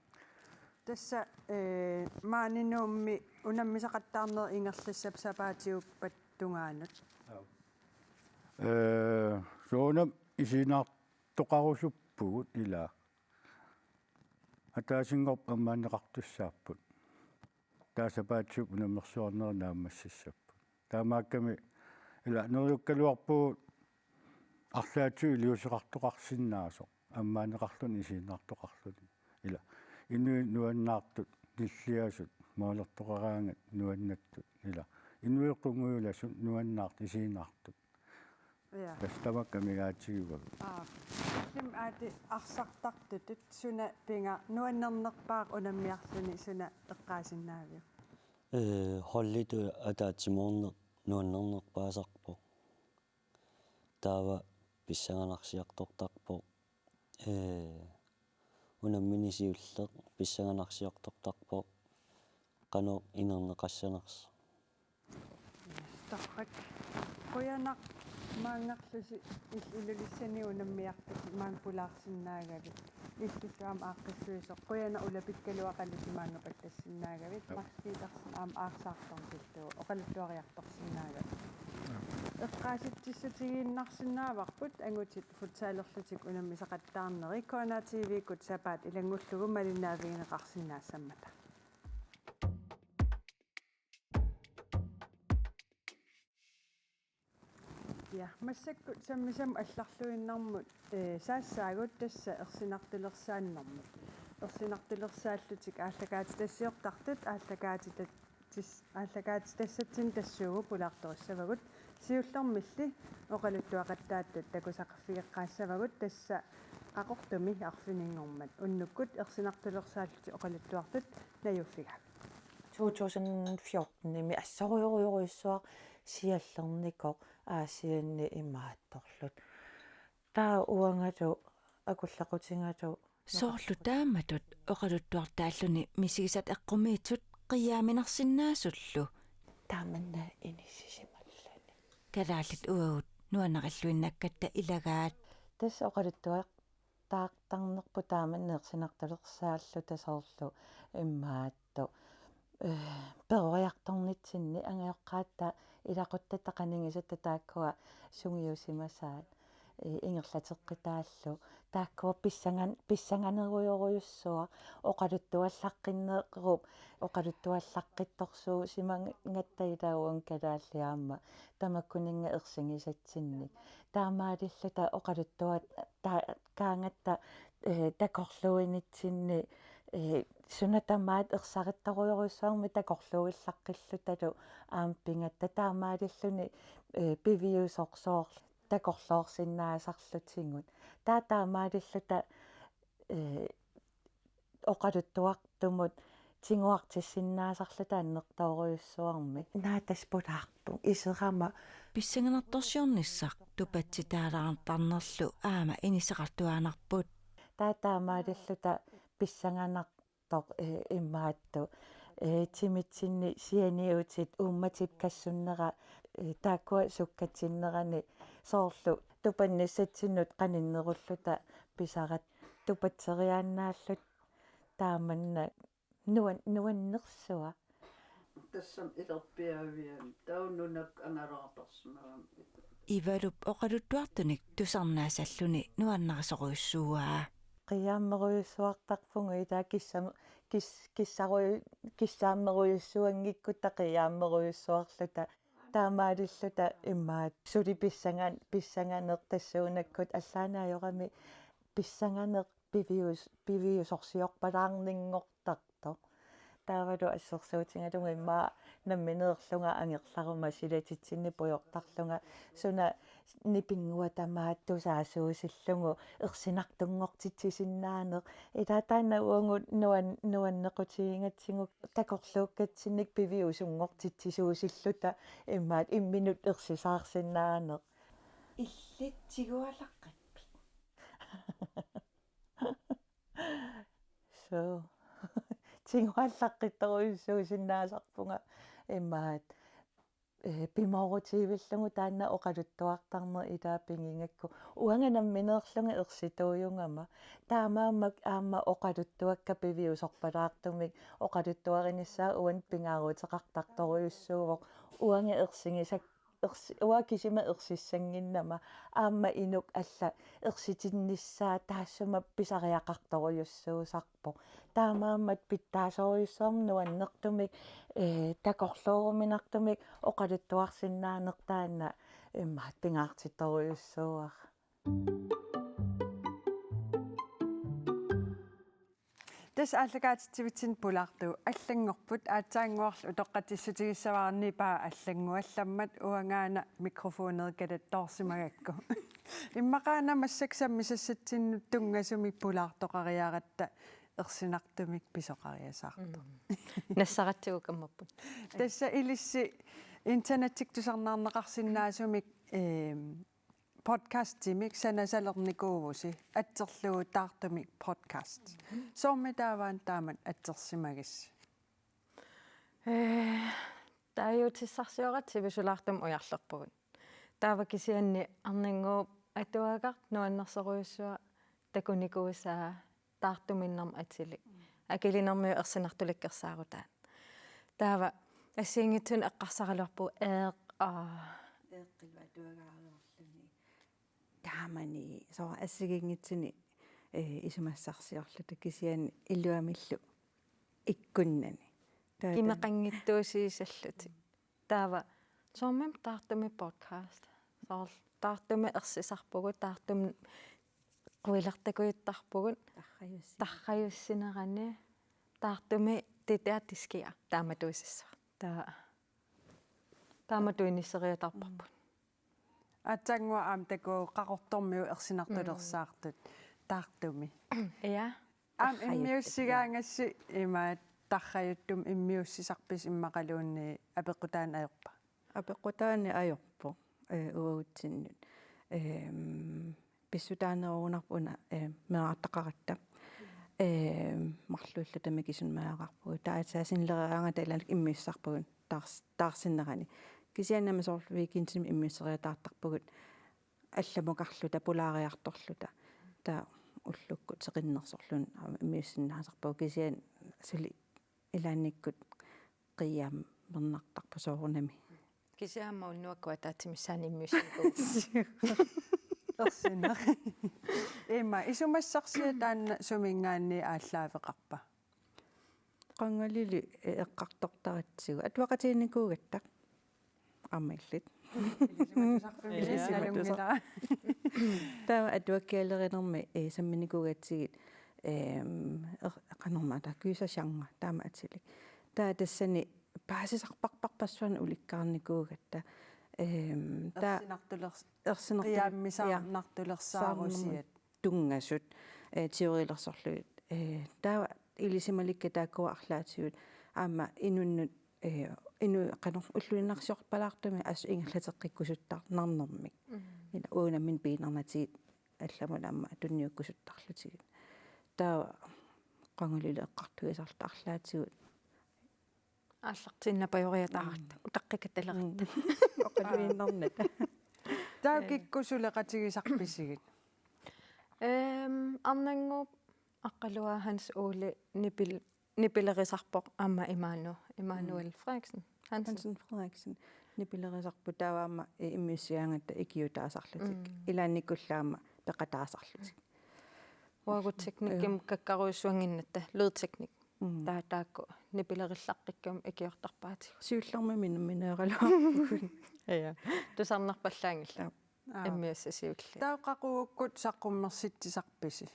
Tassa, ee, maani Nuummi unammisaqattaarnerit ingerlassappat sapaatiuppat tungaanut? Ee, soorunami isiginnaartoqarusuppugut ila. Ataasinngorpat ammaanneqartussaapput. Taava sapaatip-akuup unammersuarnera naammassissapput. Taamaakkami ila neriukkaluarpugut arlaatigut iliuuseqartoqarsinnaasoq, ammaanneqarluni isiginnaartoqarluni. Ila inuit nuannaartut, nilliasut, malertoqaraangat nuannattut. Ila inuit qungujulasut nuannaartut isiginnaartut. Ja. Tassa tamakku amigaatigivagut. Aa. Kim aati arsartartutut suna pinga nuannernerpaaq unammiarluni suna eqqaasinnaaviuk? Ee, holditut ataatsimoorneq nuannernerpaasarpoq. Taava pissanganarsiartortarpoq. Ee, unammineq siulleq pissanganarsiartortarpoq. Qanoq inerneqassanersoq. Torrak. Qujanaq maanngarlusi il-, Ilulissani unammiartusi maanga pulaarsinnaagavit. Illillu aamma aaqqissuisoq. Qujanaq ulapikkaluaqalusi maanga pattassinnaagavit. Joo. Max Petersen aamma aarsaartortillugu oqaluttuariartorsinnaagavit. Joo. Eqqaasitsissutigiinnarsinnaavarput angutit futsalerlutik unammisaqattaarneri K N R T V-kkut sapaat ilanngullugu malinnaavigineqarsinnaassammata. Ja, massakkut sammisamut allarluinnarmut, ee, saassaagut tassa ersinartulersaannermut. Ersinartulersaallutik aallakaatitassiortartut aallakaatita-, tis-, aallakaatitassatsinnik tassuugu pulaartorissavagut. Siullermilli oqaluttuaqattaattut takusaqarfigeqqaassavagut tassa Qaqortumi arfininngormat. Unnukkut ersinartulersaallutik oqaluttuartut najuuffigaavit. To tusind fjortenimi assorujorujussuaq siallernikoq Aasianni imaattorluta. Taava uangalu akulequtigalu. Soorlu taamatut oqaluttuartaalluni misigisat eqqumiitsut qiiaaminarsinnaasullu. Taamanna inissisimalluni. Kalaallit uagut nuannarilluinnakkatta ilagaat. Tassa oqaluttuaq- taartarnerput taamanna ersinartulersaalluta soorlu immaattoq, ee, peroriartornitsinni angajoqqaatta ilaquttatta qanigisatta taakkua sungiusimasaat, ee, ingerlateqqitaallu taakkua pissangan-, pissanganerujorujussuaq oqaluttuallaqqinnerup oqaluttuallaqqittorsuusimangatta ilaa uanga kalaallit aamma tamakkuninnga ersigisatsinnik. Taamaalilluta oqaluttuat ta-, kaangatta, ee, takorluuinitsinni, ee, suna tamaat ersarittorujorujussuarmik takorluuillaqqillutalu aamma pigatta taamaalilluni, ee, piviusoq soorlu takorloorsinnaasarlutigut. Taava taamaalilluta, ee, oqaluttuartumut tiguartissinnaasarluta annertoorujussuarmik. Naataspulaarput iserama. Pissanganartorsiornissaq tupatsitaalaartarnerlu aamma inissaqartuaannarput. Taava taamaalilluta pissanganartoq, ee, imaattoq, ee, timitsinni sianiutit uummatip kassunnera, ee, taakkua sukkatsinnerani soorlu tupannissatsinnut qaninnerulluta pisarat tupatseriaannaalluta taamanna Nuan-, nuannersuaq. Tassami ilerpiaavian taava nunap angalaartarsimagami. Ivalup oqaluttuartunik tusarnaassalluni nuannarisorujussuuaa. Qiiammerujussuartarpugut ilaa kissam-, kis-, kissaruju-, kissaammerujussuanngikkutta qiiammerujussuarluta. Taamaalilluta immaqa suli pissangan-, pissanganeq tassuunakkut allaanaajorami pissanganeq pivius-, piviusorsiorpalaarninngortartoq. Taavalu assersuutigalugu immaqa nammineerlunga angerlaruma silatitsinni pujortarlunga suna nipinnguaq tamaat tusaasuusillugu ersinartunngortitsisinnaaneq. Ilaa taanna uagut nuan-, nuannequtigigatsigu takorluukkatsinnik piviusunngortitsisuusilluta immaqa imminut ersisaarsinnaaneq. Illit tiguallaqqippi? So. Tiguallaqqittorujussuusinnaasarpunga immaqa, eh, pimoorutivillugu taanna oqaluttuartarneq ilaa pigigakku. Uanga nammineerlunga ersituujugama. Taamaammat aamma oqaluttuakka piviusorpalaartumik oqaluttuarinissaa uannut pingaaruteqartartorujussuuvoq. Uanga ersigisak-, ersi-, uanga kisima ersissannginnama aamma inuk alla ersitinnissaa taassuma pisariaqartorujussuusarpoq. Taamaammat pitsaasorujussuarmik nuannertumik, eh, takorlooruminartumik oqaluttuarsinnaaneq taanna immaqa pingaartittorujussuuara. Tassa aallakaatitsivitsinni pulaartugut allanngorput, aatsaannguarlu utoqqatsissutigissavara nipaa allannguallammat uangaana mikrofoneeqalattoorsimagakku. Immaqaana massakkut sammisassatsinnut tunngasumik pulaartoqariaratta ersinartumik pisoqariasaartoq. Mm. Nassaratsigu kammapput. Tassa ilissi internettikkut tusarnaarneqarsinnaasumik, eem, podcastimik sanasalernikuuvusi, atserlugu Taartumik podcast. Soormi taava taamatut atsersimagissi? Eh, taaguutissarsioratta sivisulaartumik ujarlerpugut. Taava kisianni Arnannguup atuagaq nuannersorujussuaq takunikuusaa taartuminnarmik atilik. Akilinermigut ersinartulikkersaarutaat. Taava assigiinngitsunik eqqarsaraluarpugut eeq, aa. Eeqqillu atuagaariarluni. Taamani soorlu assigiinngitsuni, eh, isumassarsiorluta kisianni iluamillu ikkunnani. Taava kimeqanngitsuusiisallutik. Taava soormi Taartumik podcast. Soorlu Taartumik ersisarpugut, Taartumik quilertakujuttarpugut. Tarrajussi-. Tarrajussinerani. Taartumik titiatiskia taamatuusissua. Taava. Taamatut inisseriataarparput. Aatsaannguaq aamma takuuk Qaqortormiut ersinartulersaartut Taartumi. Ja. Aamma immiussigaangassi imaat tarrajuttumik immiussisarpisi immaqaluunniit apeqqutaaneq ajorpa? Apeqqutaaneq ajorpoq, eh, uagutsinnut. Ehm, pissutaanerugunarpoq una, eh, meerartaqaratta. Eh, marluulluta mikisunik meeraqarpugut. Taava aatsaat sinileriaraangata ilaanni immiussisarpugut taars-, taarsinerani. Kisianni aamma soorlu weekendimi immiusseriataartarpugut allamukarluta, pulaariartorluta. Taava ullukkut seqinnersorluunniit aamma immiussinnaasarpugut kisianni suli ilaannikkut qiiammertarpoq soorunami. Kisianni aamma unnuakkut ataatsip missaani immiussisarpugut. Ersineq. Immaqa isumassarsiat taanna suminngaanniit aallaaveqarpa? Qangalili eqqartortaratsigu. Atuaqatiginikuugatta. Aamma illit. Ilisimatusarfimmi. Ja. Ilisimatusar-. Taava atuakkialerinermi, eh, samminikuugatsigit, ehm, er-, qanormaa taava kyusa shango, taama atilik. Taava tassani paasisarparparpassuarnik ulikkaarnikuugatta. Ehm, taava ersinartulers-, ersinartul-, qiammisarnartulersaarusiat. Ja. Tunngasut, eh, teorilersorlugit. Eh, taava ilisimalikka taakkua arlaatigut aamma inunnut, eh, inu-, qanoq ulluinnarsiorpalaartumik assut ingerlateqqikkusuttarnarnermik. Mm. Ila uagut nammineq piinnarnatigit allamut aamma tunniukkusuttarlutigit. Taava qangalili eqqartuisarluta arlaatigut aallartiinnapajoriataaratta, mm, utaqqikataleratta. Mm. Oqaluinnarnata. Taava kikkut suleqatigisarpisigit? Ehm, Arnannguup Aqqaluaa Hans Ole Nipil-, nipilerisarpoq aamma Imanu-, Immanuel Mm. Frederiksen Hansen. Hansen Frederiksen. Nipilerisarput taava aamma, eh, immiussigaangatta ikiuutaasarlutik. Mm. Ilaannikkullu aamma peqataasarlutik. Uagut teknikkimut Joo. kakkarujussuannginnatta, lydteknik. Mm. Taa-, taakku nipilerillaqqikkami ikiortarpaatigut. Siullermik minnermineeraluarpugut. Ja. Tusarnerpallaanngillat. Joo. Aap. Immiussat siulliit. Taava qaqugukkut saqqummersitsisarpisi?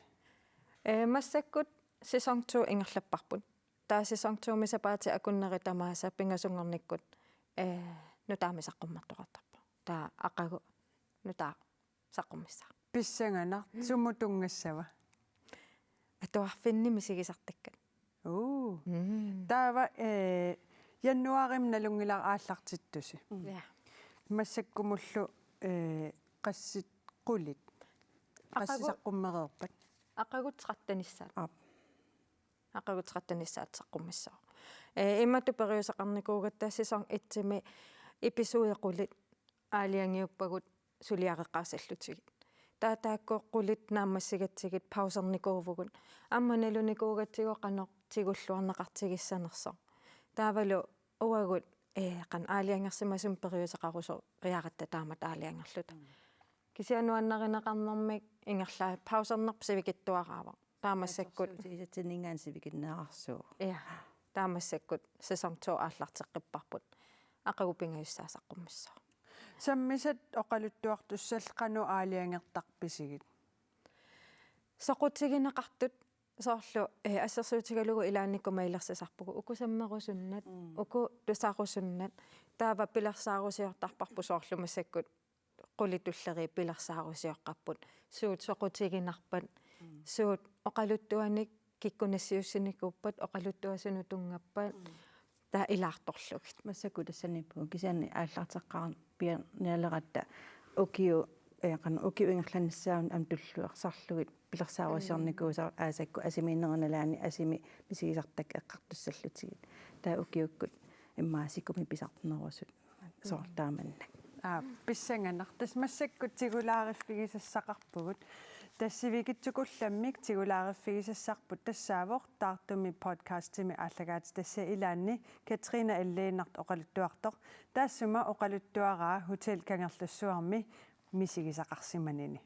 Eh, massakkut sæson to ingerlapparput. Taava sæson to-mi sapaatit akunneri tamaasa pingasunngornikkut, eh, nutaamik saqqummertoqartarpoq. Taava aqagu nutaaq saqqummissaaq. Pissanganaq, sumut tunngassava? Atuarfinni misigisartakkat. Uu. Mm. Taava, eh, januaarimi nalunngilara aallartittusi. Mm. Ja. Massakkumullu, eh, qassit qulit. Qassit Aqagu-, saqqummereerpat? Aqagu tretten-issaat. Aap. Aqagu tretten-issaat saqqummissaaq. Eh, imatut periuseqarnikuugatta sæson et-imi episode qulit aalajangiuppagut suliareqqaassallutigit. Taava taakku qulit naammassigatsigit pausernikuuvugut. Aamma nalunikuugatsigu qanoq tigulluarneqartigissanersoq. Taavalu uagut, eh, qanoq aalajangersimasumik periuseqarusoriaratta taamatut aalajangerluta. Mm. Kisianni nuannarineqarnermik ingerlaannaq pausernerput sivikitsuaraavoq. Taava massakkut. Atorsuutigisatsinninngaanniit sivikinneqarsuuvoq. Ja. Taava massakkut sæson to aallarteqqipparput. Aqagu pingajussaat saqqummissaaq. Sammisat oqaluttuartussallu qanoq aalajangertarpisigit? Soqutigineqartut soorlu, eh, assersuutigalugu ilaannikkut mailersisarpugut. Uku sammerusunnat, Mm. uku tusarusunnat. Taava pilersaarusiortarparput soorlu massakkut qulit tulleriit pilersaarusioqqapput. Suut soqutiginarpat, Mm. suut oqaluttuanik kikkunnit nassiussinikuuppat, oqaluttuasunut tunngappat, Mm. taava ilaartorlugit. Massakkut tassaniippugut, kisianni aallarteqqaarpianialeratta ukiu-, eh, qanoq ukiup ingerlanissaanut aamma tulluarsarlugit pilersaarusiornikuusarput aasakkut asimiinnerit nalaanni asimi misigisartakkat eqqartussallutigit. Taava ukiukkut immaqa sikumik pisarnerusut. Soorlu taamannak. Aap, pissanganaq. Tassa massakkut tigulaariffigisassaqarpugut. Tassa sivikitsukullammik tigulaariffigisassarput tassaavoq Taartumi podcastimi aallakaatitassiap ilaanni Katrine L. Lennert oqaluttuartoq. Taassuma oqaluttuaraa Hotel Kangerlussuarmi misigisaqarsimanini.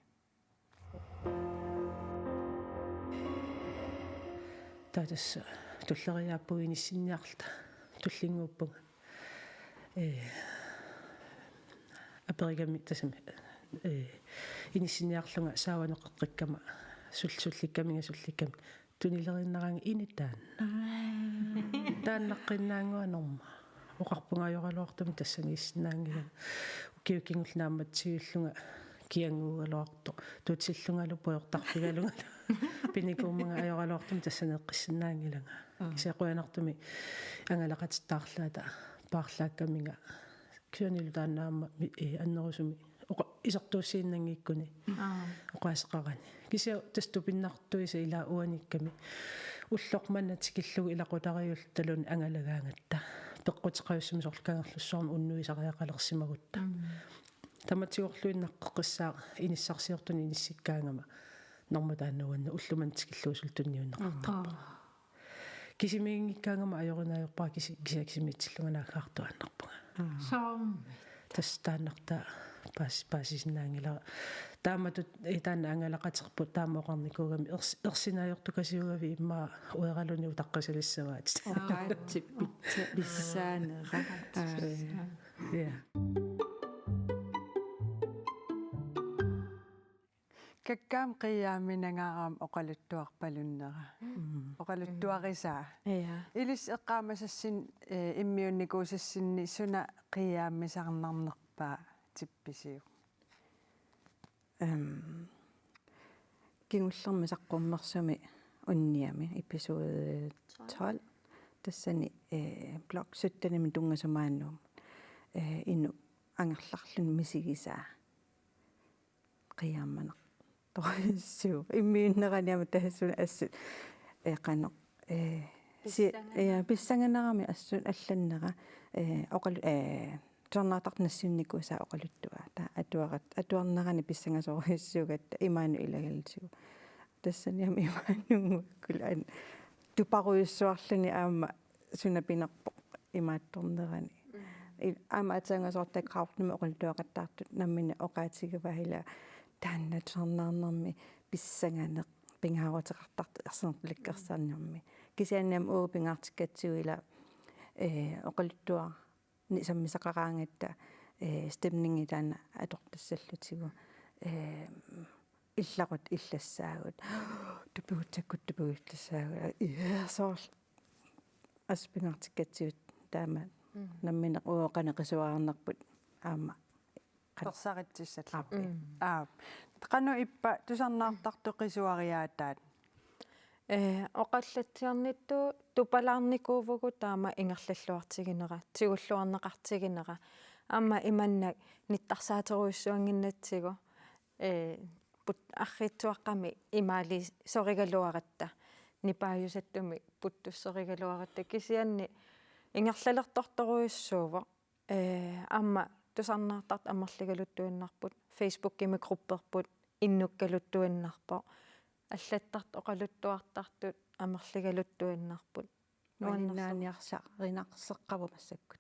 Taava tassa tulleriiaappugut inissinniarluta tullinnguuppunga. Ee, aperigami tassami, ee, inissinniarlunga saavaneqeqqikkama sul-, sullikkaminga sullikkami. Tunileriinnaraangat ini taanna. Aa. Taannaqqinnaannguaq norma. Oqarpunga ajoraluartumik tassaniissinnaanngilanga. Ukiut kingulliit naammatsigillunga kiannguugaluartoq. Tutsillungalu pujortarfigalungalu. Pinikuummanga ajoraluartumik tassaneeqqissinnaanngilanga. Mm. Kisianni qujanartumik angalaqatittaarlaata paarlaakkaminga. Kisiannilu taanna aamma mi-, ee, annerusumik oqa-, isertuussiinnanngikkuni. Aap. Oqaaseqarani. Kisianni tassa tupinnartuisa ilaa uaniikkami. Ulloq manna tikillugu ilaqutariiulluta talunik angalagaangatta. Peqquteqajussumik soorlu Kangerlussuarmi unnuisariaqalersimagutta. Mm. Tamatigorluinnaqqeqqissaaq inissarsiortunik inissikkaangama. Norma taanna uannut ulloq manna tikillugu suli tunniunneqartarpoq. Aap. Kisimiinngikkaangama ajorinaajuppara kisi-, kisianni kisimiitsillunga naaggaartuaannarpunga. Soormi. Tassa taannartaa paas-, paasisinnaanngilara. Taamatut, ee, taanna angalaqaterput taama oqarnikuugami ers-, ersinaajuartukasiugavit immaqa ueraluni utaqqisalissavat. Oqaatsip pitsa-, pissaanera. Aa. Ja. Kakkaak qiiaamminangaarami oqaluttuarpalunnera. Mm. Oqaluttuarisaa. Ja. Ilissi eqqaamasassinni, eh, immiunnikuusassinni suna qiiaammisarnarnerpaatippisiuk? Ehm, kingullermi saqqummersumi unniami episode tolv. Tassani, eh, blok syttenimi tunngasumaannuum, eh, inuk angerlarluni misigisaa. Qiiammanertorujussuuvoq. Immiunnerani aamma tassuuna assut, ee, qanoq, ee, si-, pissanganaq. Ee, pissanganarami assut allannera, ee, oqal-, ee, tusarnaartartut nassiunnikuusaa oqaluttuaa. Taava atuarat-, atuarnerani pissangasorujussuugatta imaanut ilagalutigu. Tassani aamma imaanunguakkulu an-, tuparujussuarluni aamma suna pinerpoq imaattornerani. Mm. I-, aamma aatsaannguaq soorlu Qaqortumi oqaluttuaqattaartut nammineq oqaatigivaat ila taanna tusarnaarnermi pissanganeq pingaaruteqartartoq ersinertulikkersarnermi. Kisianni aamma uagut pingaartikkatsigu ila, eh, oqaluttuaq ni sammisaqaraangatta, eh, stemningi taanna atortassallutigu, eh, illaqut illassaagut. Tupigutsakkut tupiguttassaagut. Ia, soorlu. Assut pingaartikkatsigu taama. Mm. Nammineq uagut qanoq qisuarinerput aamma. Qan-, torsaritsissallugu. Aap. Mm. Aap. Qanoq ippa tusarnaartartut qisuariaataat? Eh, oqallatsiarnittut tupalaarnikuuvugut taama ingerlalluartiginera, tigulluarneqartiginera. Aamma imannak nittarsaaterujussuannginnatsigu, eh, put-, arriitsuaqqamik imaaliisorigaluaratta, nipaajusattumik puttussorigaluaratta, kisianni ingerlalertortorujussuuvoq. Eh, aamma tusarnaartartut amerligaluttuinnarput, Facebookimi grupperput innukkaluttuinnarpoq. Allattartut oqaluttuartartut amerligaluttuinnarput. Nuannersoq. Malinnaaniarsarinarseqqavoq massakkut.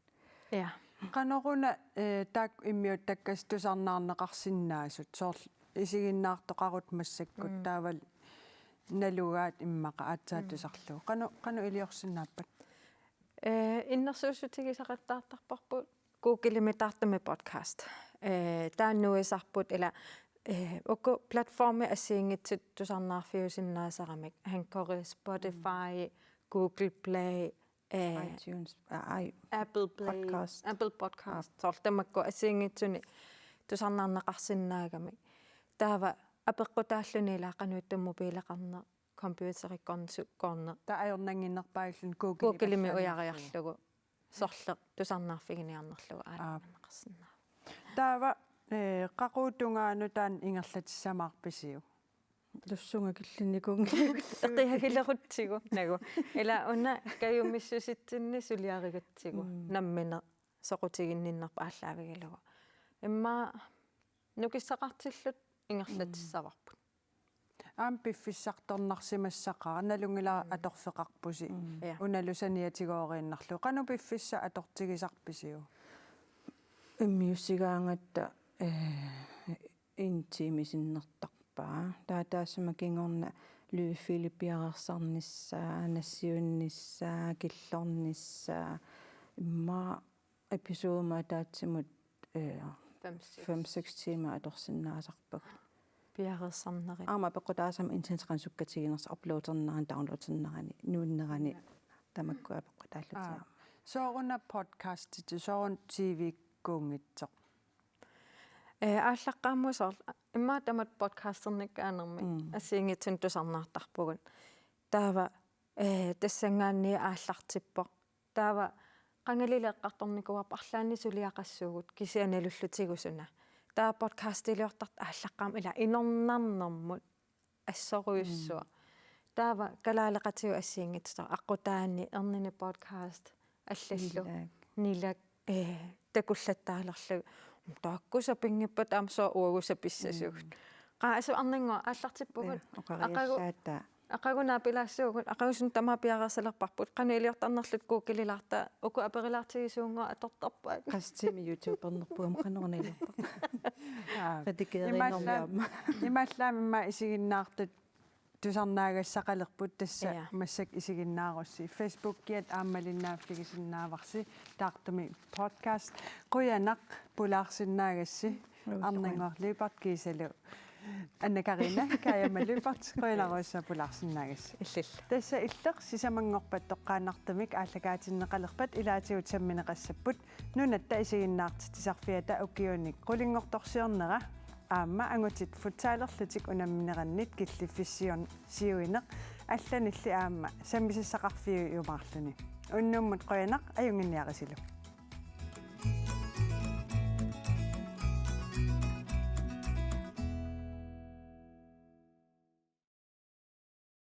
Ja. Qanoruna, eh, taakku immiuttakkasi tusarnaarneqarsinnaasut, soorlu isiginnaartoqarutta massakkut, mm, taavalu nalugaat immaqa aatsaat, mm, tusarlugu. Qanoq, qanoq iliorsinnaappat? Eh, innersuussutigisaqattaartarparput Googlemi Taartumi podcast. Eh, taanna nuisarput ila, eh, uku platformi assigiinngitsut tusarnaarfiusinnaasaramik. Anchor, Spotify, mm, Google Play, eh, iTunes, aa, ai, Apple Play, podcast. Apple Podcast. Aap. Soorlu tamakku assigiinngitsunik tusarnaarneqarsinnaagamik. Taava apeqqutaalluni ila qanoq ittoq mobileqarneq, computerikkoorneq, sukkoorneq. Taava ajornannginnerpaalluni Googlemi, Googlemi pallaanerlugu, ujariarlugu. Sorleq tusarnaarfiginiarnerlugu, aap, aalajangerneqarsinnaavoq. Taava, eh, qaqugu tungaanut taanna ingerlatissamaarpisiuk? Tussunga killinnikuunngilanga. Eqiagilerutsigu, nagu. Ila una kajumissusitsinni suliarigatsigu. Mm. Nammineq soqutiginninnerput aallaavigalugu. Immaqa nukissaqartilluta ingerlatissavarput. Mm. Aamma piffissartornarsimassaqaaq, nalunngilara, mm, atorfeqarpusi. Mm. Ja. Unalu saniatigooriinnarlugu. Qanoq piffissaq atortigisarpisiuk? Immiussigaangatta, eh, en time sinnertarpaa. Taava taassuma kingorna lydfili piareersarnissaa, nassiunnissaa, killornissaa. Immaqa episodemik ataatsimut, eh, fem, seks. Fem, seks timer atorsinnaasarpagut. Piareersarnerit. Aamma apeqqutaassaaq internetti qanoq sukkatiginersoq, uploadernerani, downloadernerani, nuunnerani, ja, tamakku apeqqutaallutik. Aa. Sooruna podcastitut, sooruna T V-kkuunngitsoq? Eh, aallaqqaammut soorlu, immaqa tamatta podcasternikuunermi, mm, assigiinngitsunik tusarnaartarpugut. Taava, eh, tassanngaanniit aallartippoq. Taava qangalili eqqartornikuuarput arlaannik suliaqassuugut, kisianni nalullutigu suna. Taava podcastiliortartut aallaqqaammut ila inornarnermut assorujussuaq. Mm. Taava kalaaleqatigut assigiinngitsunik, aqqutaani, Ernini podcast, allallu. Nilak. Nilak, eh, takullattaalerlugit. Taakku sapinngippata aamma sooq uagut sapissasugut. Mm. Qaa, assut arnannguaq aallartippugut. Ja, oqariallaattaa. Aqagu-, aqagu naapilaassuugut, aqagu suna tamaat piareersalerparput, qanoq iliortarnerluta Googlelaartaa, uku aperilaartigisuunngooq atortarpaat. Qassit tiimit YouTubernerpugama qanoruna iliortarpa. Aa. Redigeriinermi aamma. Imaallaat-, imaallaat immaqa isiginnaartut tusarnaagassaqalerput tassa, ja, massakkut isiginnaarussi. Facebookiat aamma malinnaaffigisinnaavarsi, Taartumi podcast. Qujanaq pulaarsinnaagassi. Joo, Arnannguaq Lyberth kiisalu Anna Karina Kajama Lyberth, qujanarsuaq pulaarsinnaagassi. Illillu. Tassa Illeq sisamanngorpat toqqaannartumik aallakaatinneqalerpat ilaatigut sammineqassapput Nunatta isiginnaartitsisarfiata ukiunik qulinngortorsiornera aamma angutit futsalerlutik unamminerannit killiffissiorn-, siuineq allanilli aamma sammisassaqarfiujumaarluni. Unnummut qujanaq, ajunnginniarisilu.